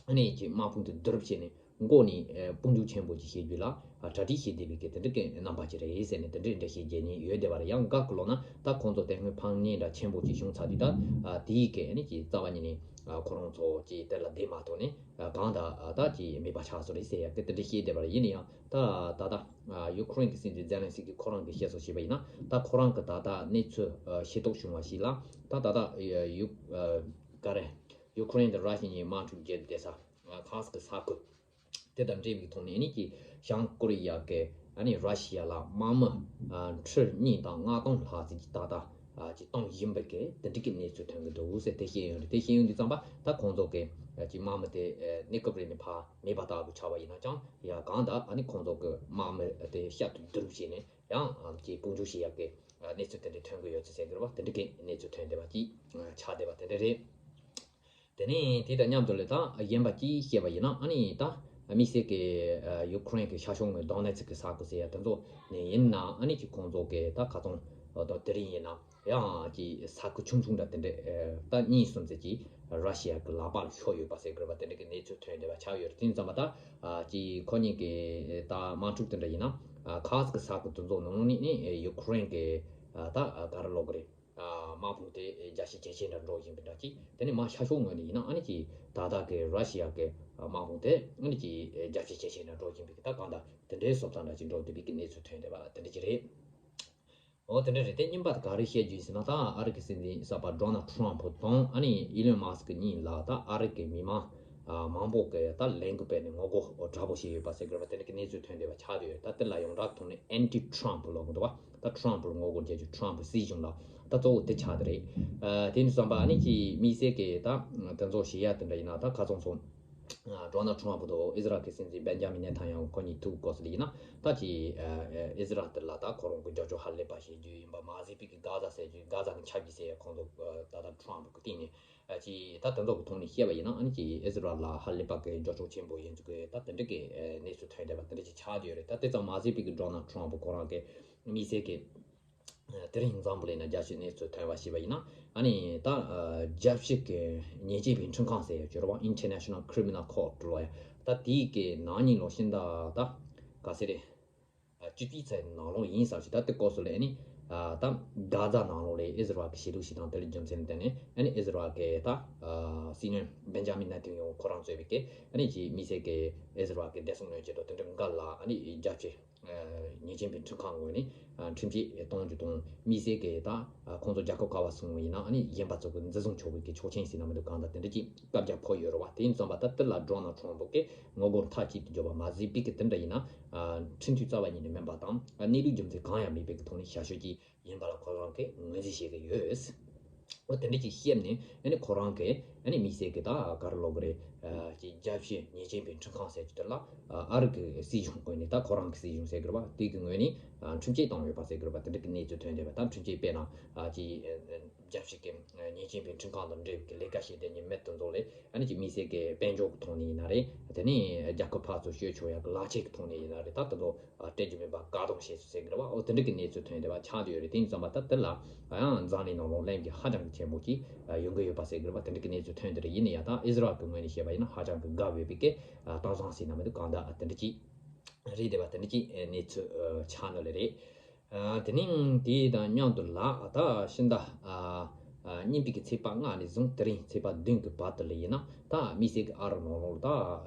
ཨ་ནི་ཅིག་དམག་དཔུང་དེ་བསྡུ་རུབ་བྱས་ནས་མགོ་ནས་དཔུང་འཇུག་ཆེན་པོ་ཅིག་བྱེད་རྒྱུ་ལ་ གྲ་སྒྲིག་བྱེད་བསྡད་པའི་གི་དེ་འདྲ་གི་རྣམ་པ་ཅིག་རེད་ཟེར་ནས་དེ་འདྲའི་འགྲེལ་བཤད་རྒྱག་མཁན་ཡོད་བསྡད་པ་རེད། ཡང་འགའ་གི་ལོག་ན་ད་ཁོང་ཚོ་དེ་སྔོན་ཕངས་ཉེས་འདྲ་ཆེན་པོ་ཅིག་བྱུང་ཚར་དུས་ད་དེའི་གི་ཨ་ནི་ཅིག་རྩ་བ་ཉིད་ནས་ཁོ་རང་ཚོ་ཅིག་དེ་ལ་བསྡད་མ་ཐུབ་ནས་གང་ལྟར་ད་ཅིག་མེད་པ་ཆགས་སོང་རེད་ཟེར་ཡ་གི་དེ་འདྲ་བཤད་བསྡད་པ་རེད། ཡིན་ན་ཡང་ད་ད་ལྟ་ཡུ་ཁུ་རེན་གི་སྲིད་འཛིན་ཛེ་ལན་སི་ཀི་ཁོ་རང་གི་བཤད་སྲོལ་བྱས་པ་ཡིན་ན་ད་ཁོ་རང་གི་ད་ལྟ་གནས་ཚུལ་ཤེས་རྟོགས་བྱུང་བ་ཞིག་ལ་ད་ད་ལྟ་ཡུ་ག་རེ་ཡུ་ཁུ་རེན་དང་ར་ཤི་ཡའི་དམག་འཁྲུག་བརྒྱབ་བསྡད་ས་ཁ་སི་ཀི་ས་ཁུལ། དེ་དང་འབྲེལ་བའི་ཐོག་ནས་ནི་ཀྱི་བྱང་ཀོ་རི་ཡ་གི་ཨ་ནི་ར་ཤི་ཡ་ལ་དམག་མི་ཁྲི་གཉིས་དང་ལྔ་སྟོང་ལྷག་ཙམ་གྱི་ཏག་ཏག་ཅིག་བཏང་བཞིན་པའི་གི་དེ་འདྲ་གི་གནས་ཚུལ་ཐོན་གི་འདུག་ཟེར་དེ་བཤད་ཡོང་རེད། དེ་བཤད་ཡོང་དུས་ཙམ་པ་ད་ཁོང་ཚོ་གི་ཅིག་དམག་མི་དེ་གནས་སྐབས་རེ་ནས་ཕར་མེད་པ་ལྟ་བུ་ཆགས་པ་ཡིན་ན་ཀྱང་ཡ་གང་ལྟར་ཨ་ནི་ཁོང་ཚོ་གི་དམག་མི་དེ་བཤད་དུ་བསྡུ་རུབ་བྱས་ནས་ཡང་ཅིག་དཔུང་འཇུག་བྱེད་ཡག་གི་གནས་ཚུལ་དེ་འདྲ་ཐོན་གི་ཡོད་ཚུལ་ཟེར་གི་རེད་བ། དེ་འདྲ་གི་གནས་ཚུལ་ཐོན་བསྡད་པ་ཅིག་ཆགས་བསྡད་པ་དེ་འདྲ་རེད། དེ་ནས་དེ་དང་མཉམ་དུ་ལས་ད་གཞན་པ་ཅིག་བཤད་པ་ཡིན་ན་ཨ་ནི་ད་དམིགས་བསལ་གྱི་ཡུ་ཁུ་རེན་གྱི་ཤར་ཕྱོགས་ངོས་དོ་ནེ་ཚི་ཀི་ས་ཁུལ་ཟེར་ཡ་དེ་ཚོ་ནས་ཡིན་ན་ཨ་ནི་ཅིག་ཁོང་ཚོ་གི་ད་ཁ་ཚོང་ད་དེ་རིང་ཡིན་ན་ཡང་ཅིག་ས་ཁུལ་ཆུང་ཆུང་འདྲ་དེ་འདྲ་ད་གཉིས་གསུམ་ཙམ་ཅིག་ར་ཤི་ཡ་གི་ལག་པ་ལ་ཤོར་ཡོད་པ་ཟེར་དགོས་པ་དེ་འདྲ་གི་གནས་ཚུལ་ཐོན་བསྡད་པ་ཆགས་ཡོད་རེད། དེ་ཙམ་པ་ད་ཅིག་ཁོ་གཉིས་ཀྱི་ད་དམག་འཁྲུག་དེ་འདྲ་ཡིན་ན་ཁ་སི་ཀི་ས་ཁུལ་དེ་ཚོ་ནང་ནས་ནི་ཡུ་ཁུ་རེན་གྱི་ད་ག་རེ་ལབ་དགོས་རེད། དམག་དཔུང་དེ་རྒྱ་ཆེ་ཇེ་ཆེ་འདྲ་འགྲོ་བཞིན་པའི་འདྲ་ཅིག་དེ་ནས་མར་ཤར་ཕྱོགས་ངོས་ནས་ཡིན་ན་ཨ་ནི་ཅིག་ད་ལྟ་གི་ར་ཤི་ཡ་གི་དམག་དཔུང་དེ་ཨ་ནི་ཅིག་རྒྱ་ཆེ་ཇེ་ཆེ་འདྲ་འགྲོ་བཞིན་པའི་གི་ད་གང་ལྟར་དེ་འདྲའི་བཟོ་ལྟ་འདྲ་ཅིག་འགྲོ་བསྡད་པའི་གི་གནས་ཚུལ་ཐོན་བསྡད་པ་དེ་འདྲ་ཅིག་རེད། འོ་དེ་འདྲ་རེད། དེ་རྙིང་པ་དེ་ག་རེ་བཤད་རྒྱུ་ཡིན་ཟེར་ན་ད་ཨ་རི་གི་སྲིད་འཛིན་གསར་པ་ཌོ་ནལ་ཊམ་ཕུ་དང་ཨ་ནི་ཨི་ལོན་མཱ་སི་ཀི་གཉིས་ལ་ད་ཨ་རི་གི་མི་མང་མང་པོ་གི་ད་ལས་འགུལ་སྤེལ་ནས་ངོ་རྒོལ་དྲག་པོ་བྱས་ཡོད་པ་ཟེར་དགོས་པ་དེ་འདྲ་གི་གནས་ཚུལ་ཐོན་བསྡད་པ་ཆགས་བསྡད་ཡོད། ད་དེ་ལ་ཡོངས་གྲགས་ཐོག་ནས་ཨན་ཊི་ཊམ་ཕུ་ལབ་གི་འདུག་བ། ད་ཊམ་ཕུ་ལ་ངོ་རྒོལ་རྒྱག་རྒྱུ་ཊམ་ཕུ་སྲིད་གཞུང་ལ་ད་གཙོ་བོ་དེ་ཆགས་བསྡད་རེད། དེ་ནས་བསམ་པ་ཨ་ནི་ཅིག་དམིགས་བསལ་གི་ད་དེ་ཚོ་བྱེད་ཡ་དེ་འདྲ་ཡིན་ན་ད་ཁ་ཚང་ཚོ་ཌོ་ནལ་ཊམ་ཕུ་དང་ཨི་ཟི་རལ་གི་སྲིད་འཛིན་བེན་ཇ་མིན་ནེ་ཐན་ཡང་ཁོ་གཉིས་ཐུག་དགོས་ཟེར་ཡིན་ན་ད་ཅིག་ཨི་ཟི་རལ་དེ་ལ་ད་ཁོ་རང་གི་རྒྱབ་སྐྱོར་ཧ་ལས་པ་བྱེད་རྒྱུ་ཡིན་པ་མ་ཟད་པའི་གི་གྷ་ཛ་ཟེར་རྒྱུ་གྷ་ཛ་ནས་ཁྱབ་རྒྱུ་ཟེར་ཡ་ཁོང་ཚོ་ད་ལྟ་ཊམ་ཕུ་གི་སྟེང་ནས། ཅིག་ད་དེ་ཚོ་གི་ཐོག་ནས་བཤད་པ་ཡིན་ན་ཨ་ནི་ཅིག་ཨི་ཟི་རལ་ལ་ཧ་ལས་པ་གི་རྒྱབ་སྐྱོར་ཆེན་པོ་ཡིན་ཚུལ་གི་ད་དེ་འདྲ་གི་གནས་ཚུལ་ཐོན་བསྡད་པ་དེ་འདྲ་ཅིག་ཆགས་བསྡད་ཡོད་རེད། ད་དེ་ཙམ་མ་ཟད་པའི་གི་ཌོ་ནལ་ཊམ་ཕུ་ཁོ་རང་གི་དམིགས་བསལ་གི་དེ་རིང་འཛམ་བུ་གླིང་ན་རྒྱལ་སྤྱིའི་གནས་ཚུལ་ཐོན་པ་ཞེས་པ་ཡིན་ན་ཨ་ནི་ད་རྒྱལ་སྤྱི་གི་ཉེས་ཅན་པའི་ཁྲིམས་ཁང་ཟེར་ཡོད་ཀྱི་རེད་བ། International Criminal Court ལོ་ཡ་ད་དེའི་གི་ནང་ཉིད་ལོ་ཤིན་ད་ད་ག་ཟེར་རེད། སྤྱི་འཐུས་ཚོའི་ནང་ལོགས་ཡིན་ཟེར་ཞིག་ད་ལྟའི་སྐབས་སུ་ལ་ཨ་ནི་ད་གྷ་ཛ་ནང་ལོགས་ལ་ཨི་ཟི་རལ་གྱི་བྱེད་ལུགས་ཤིག་དང་དེ་ལ་རྒྱུ་མཚན་བརྟེན་ནས་ཨ་ནི་ཨི་ཟི་རལ་གྱི་ད་སྲིད་བློན་བེན་ཇ་མིན་ནེ་ཐན་ཡང་ཁོ་རང་གཙོས་པའི་གི་ཨ་ནི་ཅིག་དམིགས་བསལ་གྱི་ཨི་ཟི་རལ་གྱི་བདེ་སྲུང་བློན་ཆེན་དང་དེ་འདྲ་འགའ་ལ་ཨ་ནི་རྒྱལ་སྤྱི་ཉེས་ཅན་པའི་ཁྲིམས་ཁང་ངོས་ནས་ཁྲིམས་ཆད་གཏོང་རྒྱུ་དང་དམིགས་བསལ་གྱི་ད་ཁོང་ཚོ་རྒྱལ་ཁབ་ག་བ་སོང་བ་ཡིན་ན་ཨ་ནི་གཞན་པ་ཚོ་གི་འཛིན་བཟུང་ཆོག་པའི་གི་ཆོག་མཆན་ཟེར་ན་མི་འདུག་གང་ལྟར་དེ་འདྲ་ཅིག་བཀའ་རྒྱ་ཕོག་ཡོད་རེད་བ། དེ་ཡིན་ཙམ་པ་ད་དེ་ལ་ཌོ་ནལ་ཊམ་ཕུ་གིས་ངོ་རྒོལ་མཐའ་གཅིག་ཏུ་བརྗོད་པ་མ་ཟད་པའི་གི་དེ་འདྲ་ཡིན་ན་ཁྲིམས་མཐུན་རྩ་བ་ཉིད་ནས་མིན་པ་དང་གནས་ལུགས་རྒྱུ་མཚན་གང་ཡང་མེད་པའི་གི་ཐོག་ནས་བྱ་སྤྱོད་ཅིག་ཡིན་པ་ལ་ཁོ་རང་གིས་ངོས་འཛིན་བྱེད་ཀྱི་ཡོད། འོ་དེ་འདྲ་ཅིག་བཤད་ནས་ཨ་ནི་ཁོ་རང་གིས་ཨ་ནི་དམིགས་བསལ་གྱི་ད་ག་རེ་ལབ་དགོས་རེད། ཅིག་རྒྱལ་སྤྱིའི་ཉེས་ཅན་པའི་ཁྲིམས་ཁང་ཟེར་གྱི་དེ་ལ་ཨ་རི་གི་སྲིད་གཞུང་ངོས་ནས་ད་ཁོ་རང་གི་སྲིད་གཞུང་ཟེར་གྱི་རེད་བ། དེ་གི་ངོས་ནས་ཁྲིམས་ཆད་བཏང་ཡོད་པ་ཟེར་གྱི་རེད་བ། དེ་འདྲ་གི་གནས་ཚུལ་ཐོན་བསྡད་པ་ད་ཁྲིམས་ཆད་དཔེར་ན་ཅིག་རྒྱལ་སྤྱི་གི་ཉེས་ཅན་པའི་ཁྲིམས་ཁང་དང་འབྲེལ་བའི་ལས་ཀ་བྱེད་བསྡད་མཁན་མི་དེ་ཚོ་ལ་ཨ་ནི་ཅིག་དམིགས་བསལ་གྱི་དཔལ་འབྱོར་གྱི་ཐོག་ནས་ཡིན་ན་རེད། དེ་ནས་རྒྱལ་ཁབ་ཕར་ཚུར་བསྐྱོད་ཆོག་ཡག་གི་ལག་ཆས་ཀྱི་ཐོག་ནས་ཡིན་ན་རེད། ད་དེ་ཚོ་སྤྲད་རྒྱུ་མེད་པ་བཀག་སྡོམ་བྱས་སོང་ཟེར་གྱི་རེད་བ། འོ་དེ་འདྲ་གི་གནས་ཚུལ་ཐོན་བསྡད་པ་ཆགས་བསྡད་ཡོད་རེད། དེ་ཡིན་ཙམ་པ་ད་དེ་ལ་ཡང་འཛམ་གླིང་ནང་ལོགས་ལན་གྱི་ཧ་ཅང་གི་ཆེན་པོ་ཅིག་ཡོང་གི་ཡོད་པ་ཟེར་གྱི་རེད་བ། དེ་འདྲ་གི་གནས་ཚུལ་ཐོན་བསྡད་རེད། ཡིན་ན་ཡང་ད་ཨི་ཟི་རལ་གྱི་ངོས་ནས་བཤད་པ་ཡིན་ན་ཧ་ཅང་གི་དགའ་འོས་པའི་གི་གཏམ་བཟང་ཟེར་ན་མི་འདུག་གང་ལྟར་དེ་འདྲ་ཅིག་རེད་བསྡད་པ་དེ་འདྲ་ཅིག་གནས་ཚུལ་ཆགས་ནི་ལ་རེད། ཨ། དེ་ནས་དེ་དང་མཉམ་དུ་ལ་ད་ཕྱི་ཟླ་ཨ་ཨ་གཉིས་པའི་གི་ཚེས་པ་ལྔ་ནས་བཟུང་དེ་རིང་ཚེས་པ་བདུན་གི་བར་དུ་ལ་ཡིན་ན་ད་དམིགས་བསལ་གི་ཨ་རི་ནང་ལོགས་ལ་ད་ཨ་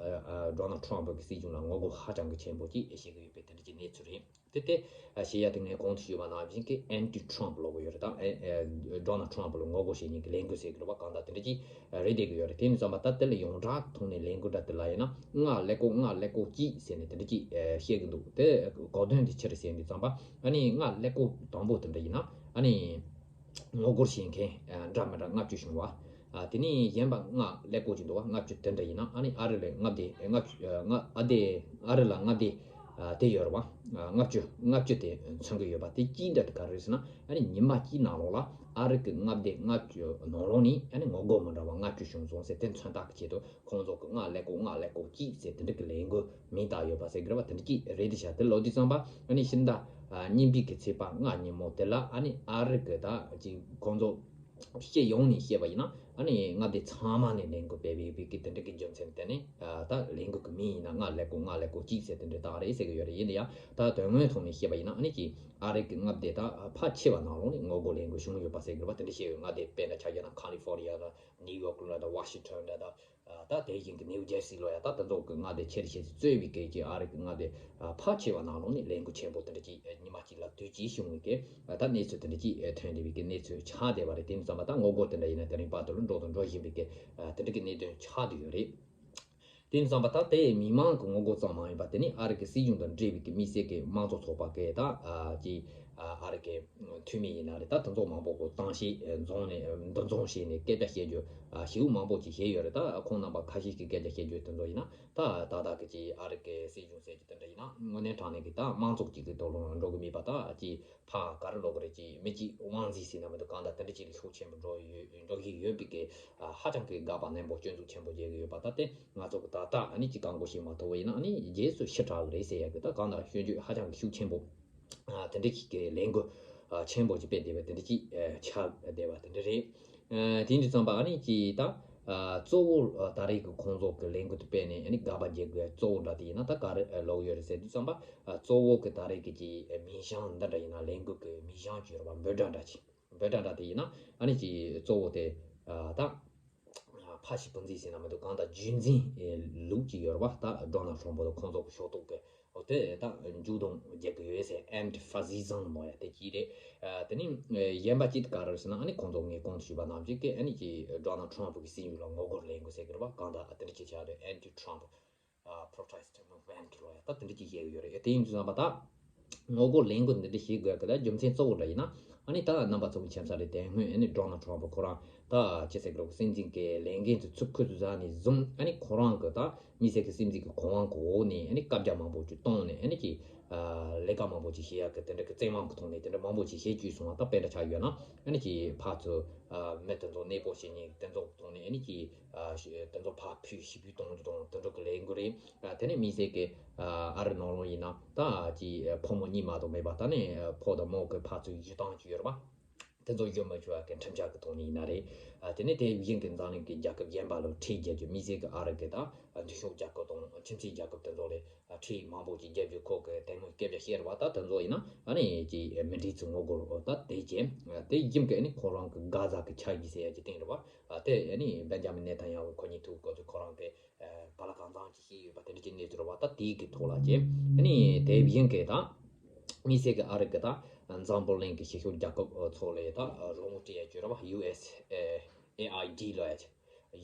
ཨ་ཌོ་ནལ་ཊམ་ཕུ་གི་སྲིད་གཞུང་ལ་ངོ་རྒོལ་ཧ་ཅང་གི་ཆེན་པོ་ཅིག་བྱེད་ཀྱི་ཡོད་པའི་དེ་འདྲ་གི་གནས་ཚུལ་རེད། དེ་དེ་ཨ་བྱེད་ཡ་དེ་ངས་གོང་དུ་ཞུས་པ་ནང་བཞིན་གི་ཨན་ཊི་ཊམ་ཕུ་ལབ་ཀྱི་ཡོད་རེད། ད་ཨ་ཨ་ཌོ་ནལ་ཊམ་ཕུ་ལ་ངོ་རྒོལ་བྱེད་མཁན་གི་ལས་འགུལ་ཟེར་གི་རེད་བ། གང་ལྟར་དེ་འདྲ་ཅིག་རེད་བསྡད་ཀྱི་ཡོད་རེད། དེ་ཡིན་ཙམ་པ་ད་དེ་ལ་ཡོངས་གྲགས་ཐོག་ནས་ལས་འགུལ་འདྲ་དེ་ལ་ཡིན་ན་ལྔ་ཀླད་ཀོར་ལྔ་ཀླད་ཀོར་གཅིག་ཟེར་ནས་དེ་འདྲ་ཅིག་ཨེ་བཤད་གི་འདུག་དེ་གོ་དོན་དེ་ཅི་རེད་ཟེར་དུས་ཙམ་པ་ཨ་ནི་ལྔ་ཀླད་ཀོར་དང་པོ་དེ་འདྲ་ཡིན་ན་ཨ་ནི་ངོ་རྒོལ་བྱེད་མཁན་ཨ་འདྲ་མི་འདྲ་ལྔ་བཅུ་བྱུང་བ། ཨ་དེ་ནས་གཞན་པ་ལྔ་ཀླད་ཀོར་གཅིག་འདུག་བ། ལྔ་བཅུ་དེ་འདྲ་ཡིན་ན་ཨ་ནི་ཨ་རི་ལ་མངའ་སྡེ་ལྔ་བཅུ་ལྔ་ཨ་སྡེ་ཨ་རི་ལ་མངའ་སྡེ་ཨ་དེ་ཡོད་རེད་བ། ཨ་ལྔ་བཅུ་ལྔ་བཅུ་དེ་མཚོན་གི་ཡོད་པ་དེ་གཅིག་འདྲ་དེ་ག་རེ་རེད་ཟེར་ན་ཨ་ནི་ཉི་མ་གཅིག་ནང་ལོགས་ལ་ཨ་རི་གི་མངའ་སྡེ་ལྔ་བཅུ་ནང་ལོགས་ནས་ཨ་ནི་ངོ་རྒོལ་མི་འདྲ་བ་ལྔ་བཅུ་བྱུང་སོང་ཟེར་དེ་མཚོན་རྟགས་ཀྱི་ཆེད་དུ་ཁོང་ཚོ་གི་ལྔ་ཀླད་ཀོར་ལྔ་ཀླད་ཀོར་གཅིག་ཟེར་དེ་འདྲ་གི་ལས་འགུལ་མིང་བཏགས་ཡོད་པ་ཟེར་གི་རེད་བ། དེ་འདྲ་གཅིག་རེད་དེ་བྱ་དེ་ལོ་དུས་ཙམ་པ་ཨ་ནི་ཕྱི་ཟླ་ཨ་གཉིས་པའི་གི་ཚེས་པ་ལྔ་ཉིན་མོ་དེ་ལ་ཨ་ནི་ཨ་རི་གི་ད་ཅིག་ཁོང་ཚོ་སྤྱི་ཡོངས་ནས་བཤད་པ་ཡིན་ན་ ཨ་ནི་མངའ་སྡེ་ཚང་མ་ནས་ལས་འགུལ་སྤེལ་བའི་བོད་ཀྱི་དེ་འདྲ་གི་རྒྱུ་མཚན་དེ་ནི་ད་ལས་འགུལ་གྱི་མིང་ཡིན་ན་ལྔ་ཀླད་ཀོར་ལྔ་ཀླད་ཀོར་གཅིག་ཟེར་དེ་འདྲ་བཏགས་རེད་ཟེར་གི་ཡོད་རེད། ཡིན་ན་ཡང་ད་དོན་དངོས་ཐོག་ནས་བཤད་པ་ཡིན་ན་ཨ་ནི་ཀྱི་ཨ་རི་གི་མངའ་སྡེ་ད་ཕལ་ཆེ་བ་ནང་ལོགས་ནས་ངོ་རྒོལ་ལས་འགུལ་བྱུང་ཡོད་པ་ཟེར་གི་རེད་པ། དེ་འདྲ་བཤད་ཡོད། མངའ་སྡེ་དཔེར་ན་ཆ་བཞག་ན་ཁ་ལི་ཧྥོ་ནི་ཡ་དང་ནིའུ་ཡོག་ལ་དང་ཝ་ཤིང་ཊོན་ལ་དང་ད་དེ་བཞིན་གྱི་ནིའུ་ཇར་སི་ལ་ཡ་ད་དེ་ཚོ་གི་མངའ་སྡེ་ཆེ་རུ་ཆེ་རུ་གཙོས་པའི་སྐད་ཀྱི་ཨ་རི་གི་མངའ་སྡེ་ཕལ་ཆེ་བ་ནང་ལོགས་ནས་ལས་འགུལ་ཆེན་པོ་དེ་འདྲ་ཅིག་ཉི་མ་གཅིག་ལ་དུས་གཅིག་བྱུང་བའི་སྐད་ད་གནས་ཚུལ་དེ་འདྲ་ཅིག་ཐོན་བསྡད་པའི་སྐད་གནས་ཚུལ་ཆགས་བསྡད་པ་རེད། དེ་ཡིན་ཙང་མ་ད་ངོ་རྒོལ་དེ་འདྲ་ཡིན་ན་དེ་རིང་བར་དུ་ལ་འགྲོ་དང་འགྲོ་བཞིན་པའི་སྐད་དེ་འདྲ་གི་གནད་དོན་ཆགས་བསྡད་ཡོད་རེད། དེ་ཡིན་ཙང་མ་ད་དེ་མི་མང་གི་ངོ་རྒོལ་ཙམ་མ་ཡིན་པ་དེ་ནི་ཨ་རི་གི་སྲིད་གཞུང་དང་འབྲེལ་བའི་གི་མི་སེར་གི་དམངས་གཙོ་ཚོགས་པ་གི་ད་ཨ་ཅི་ཨ་རི་གི་འཐུས་མི་ཡིན་ན་རེད། ད་དེ་ཚོ་མང་པོ་གི་གཏམ་བཤད་འཛོམས་ནས་འདུ་འཛོམས་བྱས་ནས་སྐད་ཆ་བཤད་རྒྱུ་ཞེ་པོ་མང་པོ་ཅིག་བྱས་ཡོད་རེད། ད་ཁོང་རྣམ་པ་ཁ་ཤས་ཀྱི་སྐད་ཆ་བཤད་རྒྱུ་དེ་ཚོ་ཡིན་ན་ད་ད་ད་གི་ཅི་ཨ་རི་གི་སྲིད་གཞུང་ཟེར་གྱི་དེ་འདྲ་ཡིན་ན་དངོས་གནས་དྲང་གནས་ཀྱི་ད་དམངས་གཙོ་གཅིག་གི་ཐོག་ལ་འགྲོ་གི་མེད་པ། ད་ཅི་ཕ་ག་རེ་ལབ་དགོས་རེད། ཅི་མི་གཅིག་དབང་འཛིན་ཟེར་ན་མི་འདུག་གང་ལྟར་དེ་འདྲ་ཅིག་ལ་ཤུགས་ཆེན་པོ་འགྲོ་ཡོད་འགྲོ་བཞིན་ཡོད་པའི་གི་ཧ་ཅང་གི་དགག་པ་ནན་པོ་སྐྱོན་འཛུགས་ཆེན་པོ་བྱེད་ཀྱི་ཡོད་པ། ད་དེ་ང་ཚོ་གི་ད་ལྟ་ཨ་ནི་ཅི་བཀག་འགོག་བྱེད་མ་ཐུབ་པ་ཡིན་ན་ཨ་ནི་རྗེས་སུ་ཞི་དྲག་གི་རེད་ཟེར་ཡག་གི་ད་གང་ལྟར་སྐྱོན་བརྗོད་ཧ་ཅང་གི་ཤུགས་ཆེན་པོ་དེ་འདྲ་ཞིག་གི་ལས་འགུལ་ཆེན་པོ་ཅིག་སྤེལ་བསྡད་པ་དེ་འདྲ་ཅིག་ཆགས་བསྡད་པ་དེ་འདྲ་རེད། དེ་འདྲ་ཙམ་པ་ཨ་ནི་ཅི་ད་གཙོ་བོ་ད་རེས་ཀྱི་ཁོང་ཚོ་གི་ལས་འགུལ་དེ་སྤེལ་ནས་ཨ་ནི་དགག་པ་རྒྱག་དགོས་གཙོ་བོ་འདྲ་དེ་ཡིན་ན་ད་ག་རེ་ལབ་ཡོད་རེད་ཟེར་དུས་ཙམ་པ་གཙོ་བོ་གི་ད་རེས་ཀྱི་ཅི་མིང་བྱང་འདི་འདྲ་ཡིན་ན་ལས་འགུལ་གི་མིང་བྱང་ཅིག་ཡོད་རེད་པ། འབོད་སྒྲ་འདྲ་ཅིག་འབོད་སྒྲ་འདྲ་དེ་ཡིན་ན་ཨ་ནི་ཅི་གཙོ་བོ་དེ་ད་ཕ་ཤི་པོ་འཛིན་ཟེར་ན་མི་འདུག་གང་ལྟར་རྒྱུད་འཛིན་ལུགས་ཅིག་ཡོད་རེད་པ། ད་ཌོ་ནལ་ཊམ་པ་དང་ཁོང་ཚོ་གི་ཕྱོགས་གཏོགས་ཀྱི་འོ་དེ་ད་མཇུག་སྡོམ་རྒྱག་གི་ཡོད་ཟེར། ཨན་ཊི་ཧྥ་ཤི་ཟམ་ལབ་ཡ་དེ་གཅིག་རེད། དེ་ནི་གཞན་པ་གཅིག་དེ་ག་རེ་རེད་ཟེར་ན་ཨ་ནི་ཁོང་ཚོ་ངས་གོང་དུ་ཞུས་པ་ནང་བཞིན་གྱི་ཨ་ནི་ཅི་ཌོ་ནལ་ཊམ་པ་གི་སྲིད་བྱུས་ལ་ངོ་རྒོལ་ལས་འགུལ་ཟེར་གི་རེད་པ། གང་ལྟར་དེ་འདྲ་ཅིག་བྱ་རེད། ཨན་ཊི་ཊམ་པ་ཨ་protest movement ལབ་ཡ་ད་དེ་འདྲ་ཅིག་བཤད་ཀྱི་ཡོད་རེད། དེ་ཡིན་དུས་ཙམ་པ་ད་ངོ་རྒོལ་ལས་འགུལ་འདི་འདྲ་བྱེད་དགོས་ཀྱི་ད་རྒྱུ་མཚན་གཙོ་བོ་འདྲ་ཡིན་ན་ཨ་ནི་ད་རྣམ་པ་ཚོ་གི་མཁྱེན་གསལ་རེད། དེ་སྔོན་ཨ་ནི་ཌོ་ནལ་ཊམ་པ་ཁོ་རང་ད་ཅི་ཟེར་གི་རེད། སྲིད་འཛིན་གྱི་ལས་འགན་དེ་ཚུར་ཁོ་ཚོས་བཞག་ནས་བཟུང་ཨ་ནི་ཁོ་རང་གི་ད་མི་སེར་གྱི་སྲིད་འཛིན་གྱི་གོ་དབང་གི་འོག་ནས་ཨ་ནི་བཀའ་རྒྱ་མང་པོ་ཅིག་བཏང་ནས་ཨ་ནི་ཅི་ལས་ཀ་མང་པོ་ཅིག་བྱེད་ཡག་གི་དེ་འདྲ་གི་བཙན་དབང་གི་ཐོག་ནས་དེ་འདྲ་མང་པོ་ཅིག་བྱེད་བཅུག་སོང་བ། ད་དཔེ་འདྲ་ཆགས་ཡོད་ན་ཨ་ནི་ཅི་ཕར་ཚུར་མི་དེ་ཚོ་གནས་སྤོ་བྱེད་མཁན་དེ་ཚོ་ཐོག་ནས་ཨ་ནི་ཅི་དེ་ཚོ་ཕར་ཕུད་ཞི་རྒོལ་གཏོང་རྒྱུ་དང་དེ་འདྲ་གི་ལས་འགུལ་རེད། དེ་ནས་དམིགས་བསལ་གྱི་ཨ་རི་ནང་ལོགས་ཡིན་ན་ད་ཅི་ཕོ་མོ་གཉིས་མ་གཏོགས་མེད་པ། ད་ནི་ཕོ་དང་མོ་གི་ཕར་ཚུར་བཞུགས་སྟངས་ཅིག་ཡོད་རེད་པ། དེ་ཚོ་བཞུགས་མི་ཆོག་གི་ཁྲིམས་འཆར་གི་ཐོག་ནས་ཡིན་ན་རེད། དེ་ནས་དེ་བཞིན་གྱི་འཛམ་གླིང་གི་རྒྱལ་ཁབ་གཞན་པ་ལ་ཁྲལ་རྒྱག་རྒྱུ། དམིགས་བསལ་གྱི་ཨ་རི་གི་ད་འཐུས་ཤོར་རྒྱལ་ཁབ་དང་ཁྱིམ་མཚེས་རྒྱལ་ཁབ་དེ་ཚོ་ལ་ཁྲལ་མང་པོ་ཅིག་རྒྱག་རྒྱུ་ཁོ་གི་དེ་སྔོན་སྐད་ཆ་བཤད་རེད་པ། ད་དེ་ཚོ་ཡིན་ན་ཨ་ནི་ཅི་མི་འགྲིག་ཚུལ་ངོ་རྒོལ་ད་དེ་བྱས། དེ་བཞིན་གྱི་ཨ་ནི་ཁོ་རང་གི་གྷ་ཟ་གི་ཆ་གཞི་ཟེར་ཡ་ཅིག་བཏིང་རེད་པ། དེ་ཨ་ནི་བེན་ཇ་མིན་ནེ་ཐན་ཡ་ཧུ་ཁོ་གཉིས་ཐུག་གོ་ཚུལ་ཁོ་རང་གི་ག་ལ་གང་འཚམ་ཅིག་བཤད་ཡོད་པ་དེ་འདྲ་ཅིག་གནས་ཚུལ་རེད་པ། ད་དེའི་གི་ཐོག་ལ་ཅེ་ཨ་ནི་དེ་བཞིན་གི་ད་དམིགས་བསལ་གི་ཨ་རི་གི་ད་འཛམ་བུ་གླིང་གི་ཞི་ཤོག་རྒྱལ་ཁབ་ཚོ་ལ་ད་རོགས་སྐྱོར་ཡ་ཅིག་ཡོད་རེད་པ། ཡུ་ཨེས་ཨེ་ཨའི་ཌི་ལབ་ཡ་ཅིག་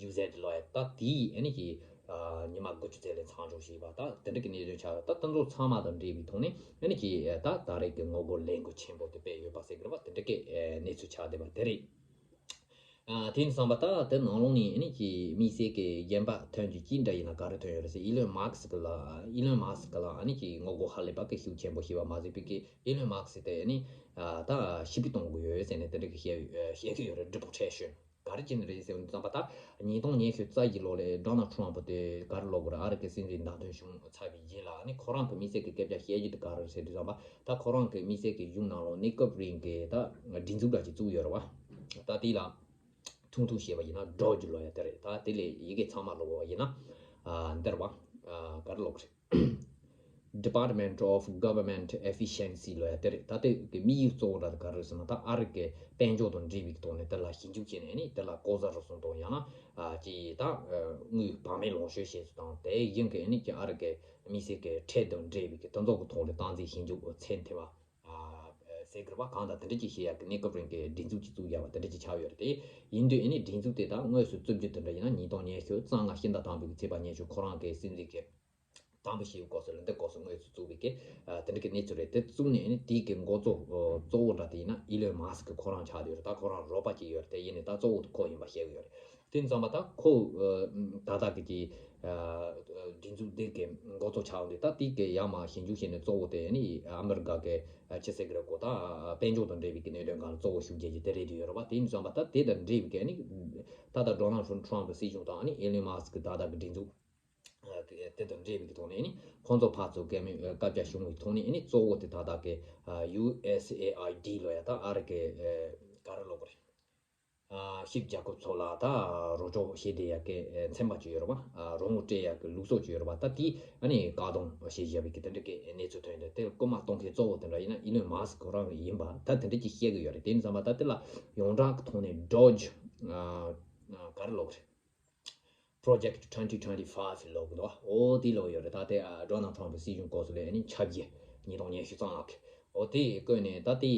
ཡུ་ཟེད་ལབ་ཡ་ད་དེའི་ཨ་ནི་ཅི་ཉི་མ་དགུ་བཅུ་ཙམ་ལ་མཚམས་འཇོག་བྱས་པ། ད་དེ་འདྲ་གི་གནས་ཚུལ་ཆགས། ད་དེ་ཚོ་ཚང་མ་དང་འབྲེལ་བའི་ཐོག་ནས་ཨ་ནི་ཅི་ད་ད་རེས་གི་ངོ་རྒོལ་ལས་འགུལ་ཆེན་པོ་དེ་སྤེལ་ཡོད་པ་ཟེར་གི་རེད་པ། དེ་འདྲ་གི་གནས་ཚུལ་ཆགས་བསྡད་པ་དེ་རེད། ཨ་དེ་ཡིན་བསམ་པ་ད་དེ་ནང་ལོགས་ནས་ཨ་ནི་ཅི་དམིགས་བསལ་གྱི་གཞན་པ་ཐོན་རྒྱུ་ཅི་འདྲ་ཡིན་ན་ག་རེ་ཐོན་ཡོད་རེད་ཟེར། ཨི་ལོན་མཱ་སི་ཀི་ལ་ཨི་ལོན་མཱ་སི་ཀི་ལ་ཨ་ནི་ཅི་ངོ་རྒོལ་ཧ་ལས་པ་གི་ཤུགས་ཆེན་པོ་བྱས་པ་མ་ཟད་པའི་གི་ཨི་ལོན་མཱ་སི་ཀི་དེ་ཨ་ནི་ཨ་ད་ཕྱིར་འབུད་གཏོང་དགོས་ཡོད་ཟེར་ནས་དེ་འདྲ་གི་བཤད་བཤད་ཀྱི་ཡོད་རེད། ཌི་པོ་ཊེ་ཤན་ག་རེ་བྱས་ནས་རེད་ཟེར་བ་ཙམ་པ། ད་ཉིས་སྟོང་ཉི་ཤུ་རྩ་བཞི་ལོ་ལ་ཌོ་ནལ་ཊམ་པ་དེ་ག་རེ་ལབ་དགོས་རེད། ཨ་རི་གི་སྲིད་འཛིན་བདམས་ཐོན་བྱུང་ཚར་བའི་རྗེས་ལ་ཨ་ནི་ཁོ་རང་གི་དམིགས་བསལ་གི་སྐད་ཆ་བཤད་རྒྱུ་དེ་ག་རེ་རེད་ཟེར་དུས་ཙམ་པ། ད་ཁོ་རང་གི་དམིགས་བསལ་གྱི་གཞུང་ནང་ལོགས་གནས་སྐབས་རིང་གི་ད་སྒྲིག་འཛུགས་འདྲ་ཅིག་བཙུགས་ཡོད་རེད་བ། ད་དེ་ལ་ཐུང་ཐུང་བཤད་པ་ཡིན་ན་ཌོ་ཇི་ལབ་ཡ་དེ་རེད། ད་དེ་ལས་ཡི་གེ་ཚང་མ་ཀློག་པ་ཡིན་ན་ཨ་འདི་རེད་བ། ཨ་ག་རེ་ཀློག་རེད། Department of Government Efficiency ལབ་ཡ་དེ་རེད། ད་དེ་གི་དམིགས་ཡུལ་གཙོ་བོ་འདྲ་དེ་ག་རེ་རེད་ཟེར་ན། ད་ཨ་རི་གི་དཔལ་འབྱོར་དང་འབྲེལ་བའི་ཐོག་ནས་དེ་ལ་ཞིབ་འཇུག་བྱས་ནས་ནི་དེ་ལ་ལྐོག་ཟ་རུལ་སུངས་དང་ཡང་ན་ཨ་ཅི་ད་དངུལ་བག་མེད་ལོངས་སྤྱོད་བྱས་ཚུལ་དང་དེ་བཞིན་གྱི་ནི་ཨ་རི་གི་དམིགས་བསལ་གྱི་ཁྲལ་དང་འབྲེལ་བའི་གི་དེ་ཚོ་གི་ཐོག་ལ་སྟངས་འཛིན་ཞིབ་འཇུག་ཚད་མཐོ་བ་ཟེར་གི་རེད་བ། གང་ལྟར་དེ་འདྲ་ཅིག་བྱེད་ཡག་གི་གནས་སྐབས་རིང་གི་སྒྲིག་འཛུགས་ཅིག་བཙུགས་ཡག་བ་དེ་འདྲ་ཅིག་ཆགས་ཡོད་རེད། དེ་ཡིན་དུས་ཨ་ནི་སྒྲིག་འཛུགས་དེ་དག་དངོས་སུ་བཙུགས་རྒྱུ་དེ་འདྲ་ཡིན་ན་ཉིས་སྟོང་ཉི་ཤུ་རྩ་ལྔ་ཕྱི་ཟླ་དང་པོའི་གི་ཚེས་པ་ཉི་ཤུ་ཁོ་རང་གི་སྲིད་འཛིན་གྱི་དང་པོ་ཞེས་པའི་སྐབས་སུ་ལ་འདི་སྐབས་སུ་དངོས་སུ་བཙུགས་པའི་གི་དེ་འདྲ་གི་གནས་ཚུལ་རེད། དེ་བཙུགས་ནས་ཨ་ནི་དེའི་གི་འགོ་གཙོ་གཙོ་བོ་འདྲ་དེ་ཡིན་ན་ཨི་ལོན་མཱ་སི་ཀི་ཁོ་རང་ཆགས་ཡོད་རེད། ད་ཁོ་རང་རོགས་པ་ཅིག་ཡོད་རེད། དེ་ཡིན་ནའི་ད་གཙོ་བོ་དེ་ཁོ་ཡིན་པ་བཤད་གི་ཡོད་རེད། དེ་ཙམ་པ་ད་ཁོ་ད་ལྟ་གི་ཅི་སྒྲིག་འཛུགས་འདི་གི་འགོ་གཙོ་ཆགས་འདི་ད་དེ་གི་ཡར་མར་ཞིབ་འཇུག་བྱས་ནས་གཙོ་བོ་དེ་ནི་ཨ་མི་རི་ཀ་གི་ཅི་ཟེར་གི་རེད་གོ། ད་དཔལ་འབྱོར་དང་འབྲེལ་བའི་གི་གནད་དོན་སྒང་ལ་གཙོ་བོ་ཤུགས་རྒྱག་རྒྱུ་དེ་རེད་དུ་ཡོད་རེད་བ། དེ་ཙམ་པ་ད་དེ་དང་འབྲེལ་བའི་གི་ནི་ད་ལྟ་ཌོ་ནལ་ཊམ་པ་སྲིད་གཞུང་དང་ཨ་ནི་ཨི་ལོན་མཱ་སི་ཀི་ད་ལྟ་གི་སྒྲིག་འཛུགས་དེ་དང་འབྲེལ་བའི་གི་ཐོག་ནས་ནི་ཁོང་ཚོ་ཕར་ཚུར་བཀའ་མོལ་བཀའ་རྒྱ་ཞུ་བའི་ཐོག་ནས་ནི་གཙོ་བོ་དེ་ད་ལྟ་གི་ཡུ་ཨེས་ཨེ་ཨའི་ཌི་ལབ་ཡ་ད་ཨ་རི་གི་ག་རེ་ལབ་དགོས་རེད། ཨ་ ཤིབ་རྒྱལ་ཁབ་ཚོ་ལ་ད་རོགས་སྐྱོར་བྱེད་བསྡད་ཡག་གི་ཚན་པ་ཅིག་ཡོད་རེད་པ། རོགས་དངུལ་སྤྲད་ཡག་གི་ལུགས་སྲོལ་ཅིག་ཡོད་རེད་པ། ད་དེ་ཨ་ནི་བཀག་སྡོམ་བྱེད་བཞག་པའི་གི་དེ་འདྲ་གི་གནས་ཚུལ་ཐོན་འདུག་དེ་སྐུལ་མ་གཏོང་མཁན་གཙོ་བོ་དེ་འདྲ་ཡིན་ན་ཨི་ལོན་མཱ་སི་ཁོ་རང་ཡིན་པ་ད་དེ་འདྲ་ཅིག་བཤད་གི་ཡོད་རེད། དེ་ཡིན་ཙང་པ་ད་དེ་ལ་ཡོངས་གྲགས་ཀྱི་ཐོག་ནས་Doge ག་རེ་ལབ་དགོས་རེད། Project twenty twenty-five ལབ་གི་འདུག་འོ་དེ་ལབ་ཡོད་རེད། ད་དེ་ཨ་Donald Trump སྲིད་གཞུང་སྐབས་སུ་ལས་ཨ་ནི་ཆབ་ཀྱི་ཉིས་སྟོང་ཉི་ཤུ་རྩ་ལྔ་གི་འོ་དེ་བཀོད་ནས་ད་དེ་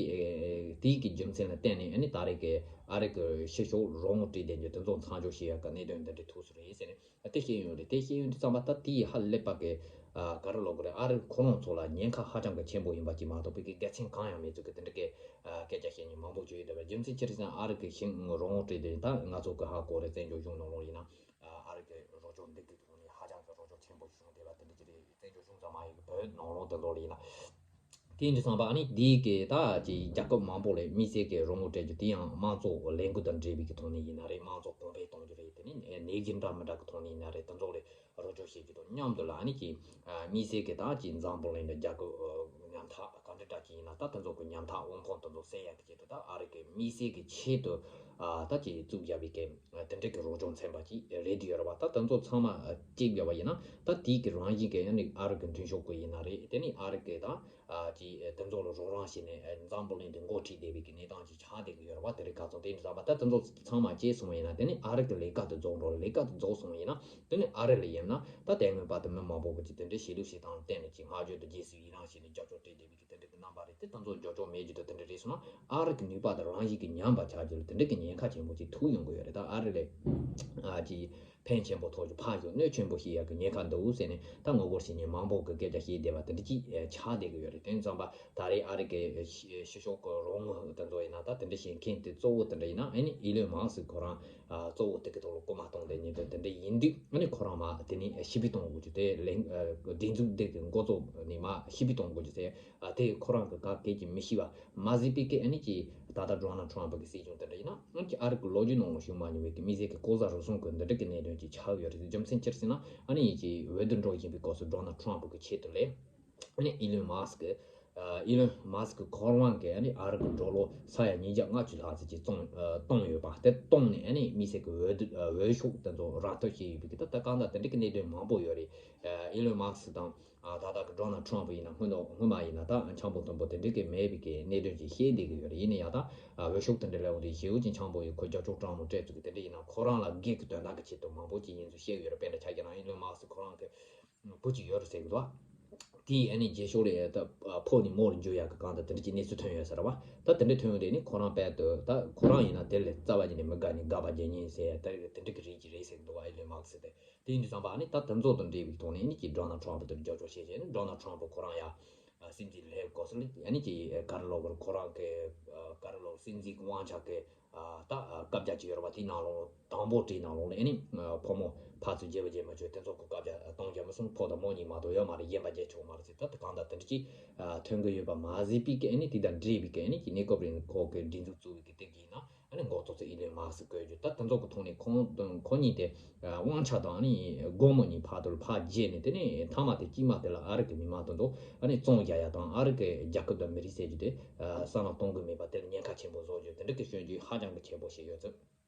དེའི་གི་རྒྱུ་མཚན་ལ་བརྟེན་ནས་ཨ་ནི་ད་རེས་ཀྱི་ཨ་རི་གི་ཕྱི་ཕྱོགས་རོགས་དངུལ་སྤྲད་བསྡད་རྒྱུ་དེ་ཚོ་མཚམས་འཇོག་བྱེད་ཡག་གི་གནད་དོན་འདི་འདྲ་ཐུག་སོང་རེད་ཟེར་ནས་དེ་བཤད་ཡོད་རེད། དེ་བཤད་ཡོད་དུས་ཙམ་པ་ད་དེ་ཧ་ལས་པ་གི་ག་རེ་ལབ་དགོས་རེད། ཨ་རི་ཁོ་རང་ཚོ་ལ་ཉེན་ཁ་ཧ་ཅང་གི་ཆེན་པོ་ཡིན་པ་ཅིག་མ་གཏོགས་པའི་གི་དགེ་མཚན་གང་ཡང་མེད་ཚུལ་གི་དེ་འདྲ་གི་སྐད་ཆ་བཤད་མཁན་མང་པོ་ཅིག་ཡོད་འདུག་རྒྱུ་མཚན་ཅི་རེད་ཟེར་ན་ཨ་རི་གི་ཤིང་རོགས་དངུལ་སྤྲད་དེ་ད་ང་ཚོ་གི་ཧ་གོ་རེད། བཙན་བྱོལ་གཞུང་ནང་ལོགས་ཡིན་ན་ཨ་རི་གི་རོགས་སྐྱོར་འདི་གི་ཐོག་ནས་ཧ་ཅང་གི་རོགས་སྐྱོར་ཆེན་པོ་ཞིག་བྱུང་བསྡད་པ་དེ་འདྲ་ཅིག་རེད། བཙན་བྱོལ་གཞུང་ཙམ་མ་ཡིན་གི་བོད་ནང་ལོགས་དེ་ཚོ་ལ་ཡིན་ན། དེ་ཡིན་དུས་ཙམ་པ་ཨ་ནི་འདི་གི་ད་ཅིག་རྒྱལ་ཁབ་མང་པོ་ལ་དམིགས་བསལ་གྱི་རོགས་དངུལ་སྤྲད་རྒྱུ་དེ་ཡང་དམངས་གཙོ་ལས་འགུལ་དང་འབྲེལ་བའི་གི་ཐོག་ནས་ཡིན་ན་རེད། དམངས་གཙོ་གོང་འཕེལ་གཏོང་རྒྱུ་རེད། དེ་ནས་ནད་གཞི་འདྲ་མི་འདྲ་གི་ཐོག་ནས་ཡིན་ན་རེད། དེ་ཚོ་ལ་རོགས་སྐྱོར་བྱེད་རྒྱུ་དང་མཉམ་དུ་ལ་ཨ་ནི་ཅིག་དམིགས་བསལ་གྱི་ད་ཅིག་འཛམ་བུ་གླིང་ལ་རྒྱལ་ཁབ་ཉམ་ཐག་ག་འདྲ་འདྲ་ཅིག་ཡིན་ན་ད་དེ་ཚོ་གི་ཉམ་ཐག་དབུལ་ཕོངས་དེ་ཚོ་སེལ་ཡག་གི་ཆེད་དུ་ད་ཨ་རི་གི་དམིགས་བསལ་གྱི་ཆེད་དུ་ད་ཅིག་བཙུགས་བཞག་པའི་གི་དེ་འདྲ་གི་རོགས་སྐྱོར་ཚན་པ་ཅིག་རེད་དེ་ཡོད་རེད་བ། ད་དེ་ཚོ་ཚང་མ་གཅིག་བྱས་པ་ཡིན་ན་ད་དེའི་གི་རང་བཞིན་གི་ཨ་ནི་ཨ་རི་གི་མཐུན་ཕྱོགས་གི་ཡིན་ན་རེད། དེ་ནི་ཨ་རི་གི་ད་ཅིག་དེ་ཚོ་ལ་རོགས་རམ་བྱས་ནས་འཛམ་བུ་གླིང་འདི་འགོ་ཁྲིད་བསྡད་པའི་གི་གནས་སྟངས་ཅིག་ཆགས་བསྡད་གི་ཡོད་རེད་བ། དེ་རིང་ཁ་སང་དེ་ཡིན་དུས་ཙམ་པ་ད་དེ་ཚོ་ཚང་མ་བྱས་སོང་བ་ཡིན་ན་དེ་ནི་ཨ་རི་གི་ལས་ཀ་དེ་རྫོགས་འགྲོ་ལས་ཀ་དེ་རྫོགས་སོང་བ་ཡིན་ན་དེ་ནི་ཨ་རི་ལ་ཡིན་ན་ད་དེ་སྔོན་པ་དེ་མི་མང་པོ་གི་ཅིག་དེ་འདྲའི་བྱེད་ལུགས་ཤིག་དང་བསྟན་ནས་ཅིག་བསྔགས་བརྗོད་དང་རྗེས་སུ་ཡི་རང་བྱས་ནས་རྒྱབ་སྐྱོར་སྤྲད་བསྡད་པའི་གི་དེ་འདྲ་གི་རྣམ་པ་རེད། དེ་ད་ཚོ་འགྱུར་ལྡོག་མེད་རྒྱུ་དང་དེ་འདྲ་རེད་སོང་ན་ཨ་རི་གི་ནུས་པ་དང་རང་བཞིན་གྱི་ཉམས་པ་ཆགས་རྒྱུ་ལ་དེ་འདྲ་གི་ཉེན་ཁ་ཆེན་པོ་ཅིག་ཐུག་ཡོང་གི་ཡོད་རེད། ད་ཨ་རི་ལས་ཨ་ཅིག་ཕན་ཆེན་པོ་ཐོགས་རྒྱུ་ཕར་ཞོག་གནོད་ཆེན་པོ་ཞིག་ཡག་གི་ཉེན་ཁ་འདུག་ཟེར་ནས་ད་ངོ་རྒོལ་བྱེད་མཁན་མང་པོ་གི་སྐད་ཆ་བཤད་བསྡད་པ་དེ་འདྲ་ཅིག་ཆགས་བསྡད་གི་ཡོད་རེད། དེ་ཙམ་པ་ད་རེས་ཨ་རི་གི་ཕྱི་ཕྱོགས་གི་རོགས་དངུལ་དེ་ཚོ་ཡིན་ན་ད་དེ་འདྲ་བྱེད་མཁན་དེ་གཙོ་བོ་དེ་འདྲ་ཡིན་ན་ཨ་ནི་ཨི་ལོན་མཱ་སི་ཁོ་རང་གཙོ་བོ་དེ་གི་ཐོག་ལ་སྐུལ་མ་གཏོང་བསྡད་མཁན་དེ་འདྲ་ཡིན་དུས་ཨ་ནི་ཁོ་རང་མ་དེ་ནས་ཕྱིར་འབུད་གཏོང་དགོས་རྒྱུ་དེ་ལས་སྒྲིག་འཛུགས་དེ་གི་འགོ་བཙུགས་ནས་མ་ཕྱིར་འབུད་གཏོང་དགོས་རྒྱུ་དེ། ཨ་དེ་ཁོ་རང་གི་ག་སྐད་ཀྱིས་མི་ཤེས་པ་མ་གཟིགས་པའི་སྐད་ཨ་ནི་ཀྱི་ད་ལྟ་ཌོ་ནལ་ཊམ་ཕ་གི་སྲིད་གཞུང་དེ་འདྲ་ཡིན་ན་ཨ་ནི་ཀྱི་ཨ་རི་གི་ལོ་རྒྱུས་ནང་ལ་བྱུང་མ་མྱོང་བའི་གི་མི་སེར་གི་ལྐོག་ཟ་རུལ་སུངས་གི་འདི་འདྲ་གི་གནད་དོན་ཅིག་ཆགས་ཡོད་རེད། རྒྱུ་མཚན་ཅི་རེད་ཟེར་ན་ཨ་ནི་ཀྱི་འོས་བསྡུ་འགྲོ་བཞིན་པའི་སྐབས་སུ་ཌོ་ནལ་ཊམ་ཕ་གི་ཆེད་དུ་ལས་ཨ་ནི་ཨི་ལོན་མཱ་སི་ཀི་ཨི་ལོན་མཱ་སི་ཀི་ཁོ་རང་གི་ཨ་ནི་ཨ་རི་གི་ཌོ་ལར་ས་ཡ་ཉིས་བརྒྱ་ལྔ་བཅུ་ལྷག་ཙམ་ཅིག་བཙོང་བཏང་ཡོད་པ་དེ་བཏང་ནས་ཨ་ནི་མི་སེར་གི་འོས་བསྡུ་འོས་ཤོག་དེ་ཚོ་ར་སྤྲོད་བྱས་ཡོད་པའི་གི་ད་ལྟ་གང་ལྟར་དེ་འདྲ་གི་གནད་དོན་མང་པོ་ཡོད་རེད། ཨི་ལོན་མཱ་སི་ཀི་དང་། ཨ་ད་ལྟ་གི་ཌོ་ནལ་ཊམ་ཕ་ཡིན་ན་སྔོན་དུ་སྔོན་མ་ཡིན་ན་ད་འཆམ་པོ་དུམ་པོ་དེ་འདྲའི་གི་མེད་པའི་གི་གནད་དོན་ཅིག་བཤད་བསྡད་གི་ཡོད་རེད། ཡིན་ན་ཡང་ད་ཨ་འོས་ཤོག་དེ་འདྲ་ལས་འོང་དུས་ཞེ་པོ་ཅིག་འཆམ་པོ་ཡིས་ཁོ་རྒྱབ་སྐྱོར་སྤྲང་མོ་སྤྲད་ཚུལ་གི་དེ་འདྲ་ཡིན་ན་ཁོ་རང་ལ་སྒེར་གི་དོན་དག་གི་ཆེད་དུ་མང་པོ་ཅིག་ཡིན་ཚུལ་བཤད་གི་ཡོད་རེད། དཔེར་ན་ཆ་བཞག་ན་ཨི་ལོན་མཱ་སི་ཁོ་རང་གི་བུ་ཅིག་ཡོད་རེད་ཟེར་གི་འདུག་དེའི་ཨ་ནི་རྗེས་ཕྱོགས་ལ་ད་ཕོ་ནས་མོ་ལ་འགྱུར་ཡག་གི་གང་ལྟར་དེ་འདྲ་ཅིག་གནས་ཚུལ་ཐོན་ཡོད་ཟེར་བ། ད་དེ་འདྲ་ཐོན་ཡོང་དུས་ནི་ཁོ་རང་དཔལ་དུ་ད་ཁོ་རང་ཡིན་ན་དེ་ལས་རྩ་བ་ཉིད་ནས་མི་དགའ་ནས་དགག་པ་རྒྱག་མཁན་ཟེར་ད་དེ་འདྲ་གི་རིགས་ཅིག་རེད་ཟེར་གི་འདུག་ཨི་ལོན་མཱ་སི་ཀི་དེ། དེ་ཡིན་དུས་ཙམ་པ་ཨ་ནི་ད་དེ་ཚོ་དང་འབྲེལ་བའི་ཐོག་ནས་ཨ་ནི་ཀྱི་ཌོ་ནལ་ཊམ་ཕ་དེར་རྒྱབ་སྐྱོར་བྱེད་བྱས་ནས་ཌོ་ནལ་ཊམ་ཕ་ཁོ་རང་ཡང་སྲིད་འཛིན་སླེབས་སྐབས་སུ་ཨ་ནི་ཀྱི་ག་རེ་ལབ་དགོས་རེད། ཁོ་རང་གི་ག་རེ་ལབ་སྲིད་འཛིན་གྱི་དབང་ཆ་གི་ད་བཀའ་རྒྱ་ཅིག་ཡོད་རེད་པ། དེའི་ནང་ལོགས་དང་པོ་དེའི་ནང་ལོགས་ལ་ཨ་ནི་ཕོ་མོ་ཕར་ཚུར་བརྗེ་པོ་བརྗེ་མ་བྱོས་དེ་ཚོ་གི་བཀའ་རྒྱ་གཏོང་རྒྱུ་མ་སོང་། ཕོ་དང་མོ་གཉིས་མ་གཏོགས་ཡོད་མ་རེད། གཞན་པ་བརྗེ་ཆོག་མ་རེད་ཟེར། ད་དེ་གང་ལྟར་དེ་འདྲ་ཅིག་ཐོན་གི་ཡོད་པ་མ་གཟིགས་པའི་གི་ཨ་ནི་དེ་དང་འབྲེལ་བའི་གི་ཨ་ནི་ཀྱི་གནས་སྐབས་རིང་ཁོ་གི་སྒྲིག་འཛུགས་བཙུགས་པའི་གི་དེ་གི་ཡིན་ན། ཨ་ནི་འགོ་གཙོ་ཚོ་ཨི་ལོན་མཱ་སི་ཀི་བཀོད་རྒྱུ་ད་དེ་ཚོ་གི་ཐོག་ནས་ཁོང་ཁོ་གཉིས་དེ་དབང་ཆ་དང་ཨ་ནི་སྒོར་མོ་གཉིས་ཕར་དུ་ཕར་བརྗེས་ནས་དེ་ནས་མཐའ་མ་དེ་དཀྱིལ་མ་དེ་ལ་ཨ་རི་གི་མི་མང་དེ་ཚོ་ཨ་ནི་བཙོང་རྒྱག་ཡ་དང་ཨ་རི་གི་རྒྱལ་ཁབ་དང་མི་རིགས་ཟེར་རྒྱུ་དེ་བསམ་བློ་གཏོང་གི་མེད་པ་དེ་ལ་ཉེན་ཁ་ཆེན་པོ་བཟོ་རྒྱུ་དེ་འདྲ་གི་སྐྱོན་བརྗོད་ཧ་ཅང་གི་ཆེན་པོ་བྱས་ཡོད་ཚུལ།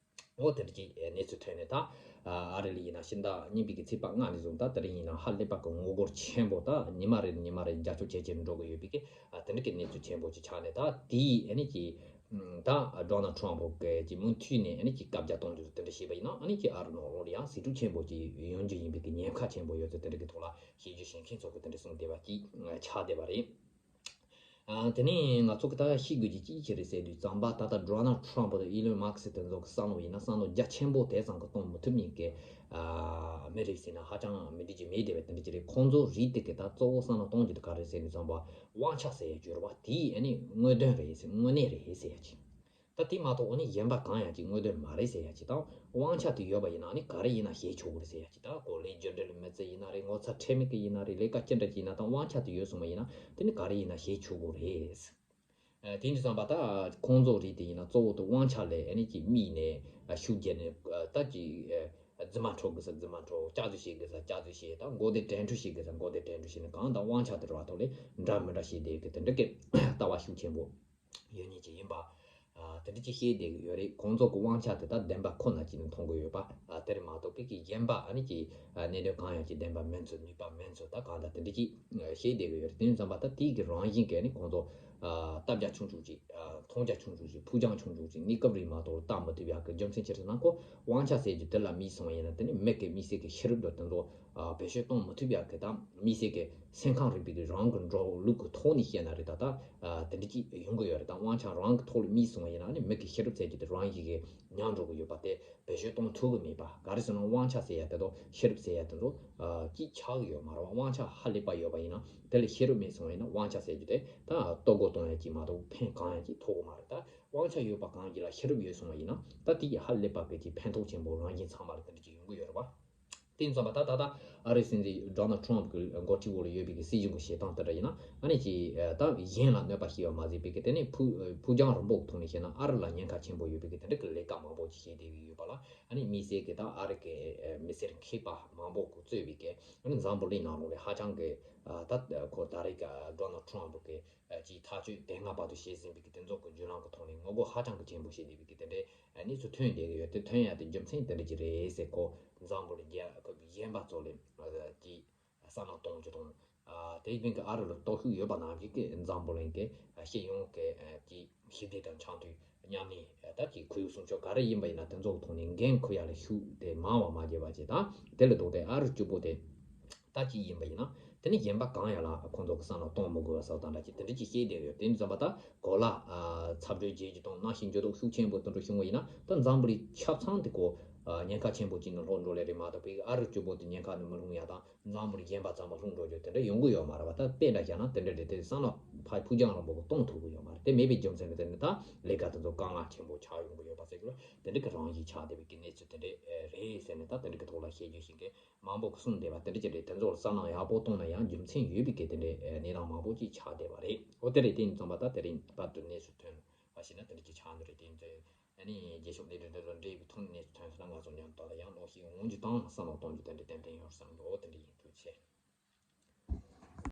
འོ་དེ་འདྲ་གི་གནས་ཚུལ་ཐོན་ནས་ད་ཨ་རི་ལ་ཡིན་ན་ཕྱི་ཟླ་གཉིས་པའི་གི་ཚེས་པ་ལྔ་ནས་བཟུང་ད་དེ་རིང་ཡིན་ན་ཧ་ལས་པ་གི་ངོ་རྒོལ་ཆེན་པོ་ད་ཉི་མ་རེ་ཉི་མ་རེ་རྒྱ་སྐྱོར་ཇེ་ཆེར་འགྲོ་གི་ཡོད་པའི་གི་དེ་འདྲ་གི་གནས་ཚུལ་ཆེན་པོ་ཅིག་ཆགས་ནས་ད་དེའི་ཨ་ནི་གི་ད་ཌོ་ནལ་ཊམ་ཕ་གི་གི་མུ་མཐུད་ནས་ཨ་ནི་གི་བཀའ་རྒྱ་གཏོང་རྒྱུ་དེ་འདྲ་བྱས་པ་ཡིན་ན་ཨ་ནི་གི་ཨ་རི་ནང་ལོགས་ལ་ཡང་ཟིང་འཁྲུག་ཆེན་པོ་ཅིག་ཡོང་རྒྱུ་ཡིན་པའི་གི་ཉེན་ཁ་ཆེན་པོ་ཡོད་ཚུལ་དེ་འདྲ་གི་ཐོག་ལ་བཤད་རྒྱུ་བྱེད་མཁན་ཚོ་གི་དེ་འདྲ་གསུངས་བསྡད་པ་ཅིག་ཆགས་བསྡད་པ་རེད། ཨ་དེ་ནས་ང་ཚོ་གི་ད་ཤེས་དགོས་ཀྱི་ཅི་ཅི་རེད་ཟེར་དུས་ཙམ་པ་ད་ལྟ་ཌོ་ནལ་ཊམ་ཕ་དང་ཨི་ལོན་མཱ་སི་ཀི་དེ་ཚོ་གི་བསམ་བློ་ཡིན་ན་བསམ་བློ་རྒྱ་ཆེན་པོ་དེ་ཙམ་གི་གཏོང་མི་ཐུབ་མཁན་གི་ཨ་མི་རེད་ཟེར་ན་ཧ་ཅང་མི་འགྲིག་ཅིག་མེད་བསྡད་པ་དེ་འདྲ་ཅིག་རེད། ཁོང་ཚོ་རིགས་དེ་གི་ད་གཙོ་བོ་བསམ་བློ་གཏོང་རྒྱུ་དེ་ག་རེད་ཟེར་དུས་ཙམ་པ་དབང་ཆ་ཟེར་ཡ་ཅིག་ཡོད་རེད་པ། དེ་ཨ་ནི་དངོས་དོན་རེད་ཟེར་དངོས་གནས་རེད་ཟེར་ཡ་ཅིག་ད་དེ་མ་གཏོགས་ཨ་ནི་གཞན་པ་གང་ཡང་ཅིག་དངོས་དོན་མ་རེད་ཟེར་ཡ་ཅིག་དང་དབང་ཆ་དེ་ཡོད་པ་ཡིན་ན་ཨ་ནི་ག་རེ་ཡིན་ན་བྱེད་ཆོག་གི་རེད་ཟེར་ཡ་ཅིག་ད་གོ་ལའི་རྒྱུ་འབྲས་ལ་མི་བརྩི་ཡིན་ན་རེད། ངོ་ཚ་ཁྲེལ་མེད་ཀྱི་ཡིན་ན་རེད། ལས་ཀ་ཅི་འདྲ་ཅིག་ཡིན་ན་དང་དབང་ཆ་དེ་ཡོད་སོང་བ་ཡིན་ན་དེ་ནི་ག་རེ་ཡིན་ན་བྱེད་ཆོག་གི་རེད། ཨ་དེ་འདྲ་བསམ་པ་ད་ཁོང་ཚོ་རིགས་དེ་ཡིན་ན་གཙོ་བོ་དེ་དབང་ཆ་ལ་ཨ་ནི་ཅིག་དམིགས་ནས་ཨ་ཤུགས་རྒྱབ་ནས་ཨ་ད་ཅིག་ཨ་རྫུན་མ་འཕྲོག་དགོས་ས་རྫུན་མ་འཕྲོག་སྐྱག་རྫུན་བཤད་དགོས་ས་སྐྱག་རྫུན་བཤད་དང་མགོ་བདེ་དྲན་འཕྲུལ་བཤད་དགོས་ས་མགོ་བདེ་དྲན་འཕྲུལ་བཤད་ནས་གང་དང་དབང་ཆ་དེ་ར་བ་ཐོག་ལས་འདྲ་མི་འདྲ་བཤད་བསྡད་གི་དེ་འདྲ་གི་ལྟ་བ་ཤུགས་ཆེན་པོ་ཡོད་མཁན་ཅིག་ཡིན་པ། ཨ་དེ་འདྲ་ཅིག་བཤད་བསྡད་ཀྱི་ཡོད་རེད། ཁོང་ཚོ་གི་དབང་ཆ་དེ་དག་བདེན་པ་ཁོ་ན་ཅིག་ནས་མཐོང་གི་ཡོད་པ། ཨ་དེ་རེད་མ་གཏོགས་པའི་གི་གཞན་པ་ཨ་ནི་ཅིག་ཨ་གནད་དོན་གང་ཡང་ཅིག་བདེན་པ་མིན་ཚུལ་ནུས་པ་མིན་ཚུལ་ད་གང་ལྟར་དེ་འདྲ་ཅིག་བཤད་བསྡད་ཀྱི་ཡོད་རེད། དེ་ཡིན་ཙམ་པ་ད་དེའི་གི་རང་བཞིན་གྱིས་ནི་ཁོང་ཚོ་ཨ་སྟབས་རྒྱ་ཆུང་ཆུང་ཅིག་ཨ་མཐོང་རྒྱ་ཆུང་ཆུང་ཅིག་ཕུགས་རྒྱང་ཆུང་ཆུང་ཅིག་གནས་སྐབས་རིང་མ་གཏོགས་ལ་བལྟ་མི་ཐུབ་ཡག་གི་རྒྱུ་མཚན་ཅི་རེད་ཟེར་ན། ཁོ་དབང་ཆ་ཟེར་རྒྱུ་དེ་ལ་དམིགས་སོང་བ་ཡིན་ན། དེ་ནི་མི་གི་དམིགས་བསལ་གྱི་ཤེས་རབ་དང་དེ་ཚོ་ཨ་བེད་སྤྱོད་གཏོང་མི་ཐུབ་ཡག་གི་ད་དམིགས་བསལ་གྱི་སེམས་ཁམས་རིག་པའི་གི་རང་གི་འགྲོ་ལུགས་ཀྱི་ཐོག་ནས་བཤད་ན་རེད། ད་ད་ཨ་དེ་འདྲ་ཅིག་ཡོང་གི་ཡོད་རེད། ད་དབང་ཆ་རང་གི་ཐོག་ལ་དམིགས་སོང་བ་ཡིན་ན་ནི་མི་གི་ཤེས་རབ་ཟེར་རྒྱུ་དེ་རང་བཞིན་གྱིས་ཉམས་འགྲོ་གི་ཡོད་པ་དེ་བེད་སྤྱོད་གཏོང་ཐུབ་གི་མེད་པ། ག་རེ་ཟེར་ན་དབང་ཆ་ཟེར་ཡ་དེ་དང་ཤེས་རབ་ཟེར་ཡ་དེ་ཚོ་ཨ་གཅིག་ཆགས་ཀྱི་ཡོད་མ་རེད་བ། དབང་ཆ་ཧ་ལས་པ་ཡོད་པ་ཡིན་ན་དེ་ལ་ཤེས་རབ་མེད་སོང་བ་ཡིན་ན་དབང་ཆ་ཟེར་རྒྱུ་དེ་ད་ལྟོ་གོས་གཏོང་ཡ་གཅིག་མ་གཏོགས་ཕན་གང་ཡང་གཅིག་ཐོགས་གི་མ་རེད། ད་དབང་ཆ་ཡོད་པ་གང་གཅིག་ལ་ཤེས་རབ་ཡོད་སོང་བ་ཡིན་ན་ད་དེ་གི་ཧ་ལས་པ་གི་ཅིག་ཕན་ཐོགས་ཆེན་པོ་རང་བཞིན་ཚང་མ་ལ་དེ་འདྲ་ཅིག་ཡོང་གི་ཡོད་རེད་བ། དེ་ཡིན་ཙམ་པ་ད་ད་ལྟ་ཨ་རིའི་སྲིད་འཛིན་ཌོ་ནལ་ཊམ་གྱི་འགོ་ཁྲིད་འོག་ལ་ཡོད་པའི་གི་སྲིད་གཞུང་གི་བྱེད་སྟངས་དེ་འདྲ་ཡིན་ན་ཨ་ནི་ཅིག་ད་གཞན་ལ་གནོད་པ་བྱས་པ་མ་ཟད་པའི་གི་དེ་ནས་ཕུགས་ཕུགས་རྒྱང་རིང་པོ་གི་ཐོག་ནས་བཤད་ན་ཨ་རི་ལ་ཉེན་ཁ་ཆེན་པོ་ཡོད་པའི་གི་དེ་འདྲ་གི་ལས་ཀ་མང་པོ་ཅིག་བྱས་བསྡད་ཀྱི་ཡོད་པ་ལ། ཨ་ནི་དམིགས་བསལ་གྱི་ད་ཨ་རི་གི་མི་སེར་མཁས་པ་མང་པོ་གིས་གཙོས་པའི་གི་ཨ་ནི་འཛམ་བུ་གླིང་ནང་ལོགས་ལ་ཧ་ཅང་གི་ད་ཁོ་ད་རེས་ཀྱི་ཌོ་ནལ་ཊམ་གི་ཅིག་ཐག་གཅོད་དེ་སྔ་བར་དུ་བྱས་ཟིན་པའི་གི་དེ་ཚོ་གི་བརྒྱུད་ལམ་གི་ཐོག་ནས་ངོ་རྒོལ་ཧ་ཅང་གི་ཆེན་པོ་བྱས་བསྡད་པའི་གི་དེ་འདྲའི་གནས་ཚུལ་ཐོན་བསྡད་ཀྱི་ཡོད། དེ་ཐོན་ཡ་དེ་རྒྱུ་མཚན་དེ་འདྲ་ཅིག་རེད་ཟེར། ཁོ་འཛམ་བུ་གླིང་རྒྱལ་ཁབ་གཞན་པ་ཚོ་ལ་ཅིག་བསམ་བློ་གཏོང་རྒྱུ་དང་། དེ་བཞིན་གྱི་ཨ་རི་ལ་སྟོབས་ཤུགས་ཡོད་པ་ནང་བཞིན་གྱི་འཛམ་བུ་གླིང་གི་སྤྱི་ཡོངས་ཀྱི་ཅིག་ཞི་བདེ་དང་འཆམ་མཐུན་མཉམ་གནས་ད་ཅིག་ཁོར་ཡུག་སྲུང་སྐྱོབ་ག་རེ་ཡིན་པ་ཡིན་ན་དེ་ཚོ་གི་ཐོག་ནས་འགན་འཁུར་ཡ་ལ་ཤུགས་དེ་མང་བ་མ་བརྒྱབ་པ་བྱས། ད་དེ་ལས་ལྡོག་སྟེ་ཨ་རི་གཅིག་པོ་དེ་ད་ཅིག་ཡིན་པ་ཡིན་ན་དེ་ནི་གཞན་པ་གང་ཡང་ལ་ཁོང་ཚོ་གི་བསམ་བློ་གཏོང་མི་དགོས་པ་སོགས་དང་འདྲ་ཅིག་དེ་འདྲ་ཅིག་བཤད་བསྡད་ཡོད། དེ་ཡིན་ཙམ་པ་ད་གོ་ལ་ཚབ་སྦྲེལ་བྱེད་རྒྱུ་དང་ནང་བཞིན་འགྱུར་ལྡོག་ཤུགས་ཆེན་པོ་དེ་འདྲ་བྱུང་བ་ཡིན་ན་ད་འཛམ་བུ་གླིང་ཆ་ཚང་དེ་ཁོ་ཉེན་ཁ་ཆེན་པོ་ཅིག་ནང་ལྷུང་འགྲོ་ལེ་རེད་མ་གཏོགས་པའི་ཨ་རི་གཅིག་པོ་དེ་ཉེན་ཁ་ནང་མི་ལྷུང་ཡ་དང་འཛམ་བུ་གླིང་གཞན་པ་ཚང་མ་ལྷུང་འགྲོ་རྒྱུ་དེ་འདྲ་ཡོང་གི་ཡོད་མ་རེད་བ། ད་དཔེ་འདྲ་བཞག་ན་དེ་འདྲ་རེད། དེ་བསམ་བློ་ཕ་ཕུགས་རྒྱང་རིང་པོ་གི་གཏོང་ཐུབ་གི་ཡོད་མ་རེད། དེ་མེད་པའི་རྒྱུ་མཚན་ལ་བརྟེན་ནས་ད་ལས་ཀ་དེ་ཚོ་དཀའ་ངལ་ཆེན་པོ་ཆགས་ཡོང་གི་ཡོད་པ་ཟེར་གི་རེད། དེ་འདྲ་གི་རང་བཞིན་ཆགས་བསྡད་པའི་གི་གནས་ཚུལ་དེ་འདྲ་རེད་ཟེར་ནས་ད་དེ་འདྲ་གི་ཐོག་ལ་བཤད་རྒྱུ་ཞིག་གི་མང་པོ་གི་གསུངས་བསྡད་པ་དེ་འདྲ་ཅིག་རེད། དེ་ཚོ་ལ་བསམ་བློ་ཡག་པོ་གཏོང་ན་ཡང་རྒྱུ་མཚན་ཡོད་པའི་གི་དེ་འདྲའི་གནས་སྟངས་མང་པོ་ཅིག་ཆགས་བསྡད་པ་རེད། འོ་དེ་རེད། དེ་ཡིན་ཙང་པ་ད་དེ་རིང་བར་དུ་གནས་ཚུལ་ཐོན་པ་ཞིག་ན་དེ་འདྲ་ཅིག་ཆགས་འདུག་རེད། དེ་ཡིན་ཙང་ཨ་ནི་རྒྱལ་ཤོག་ལས་རིགས་འདི་ཚོ་འབྲེལ་བའི་ཐོག་ནས་གནས་ཚུལ་ཐོན་སོང་ན་ང་ཚོ་མཉམ་དུ་ད་ལ་ཡང་གློག་ཤིང་འོང་རྒྱུ་དང་བསམ་བློ་གཏོང་རྒྱུ་དེ་འདྲ་ཏན་ཏན་ཡོད་བསམ་གི། འོ་དེ་འདྲ་ཡིན། ཐུགས་རྗེ་ཆེ།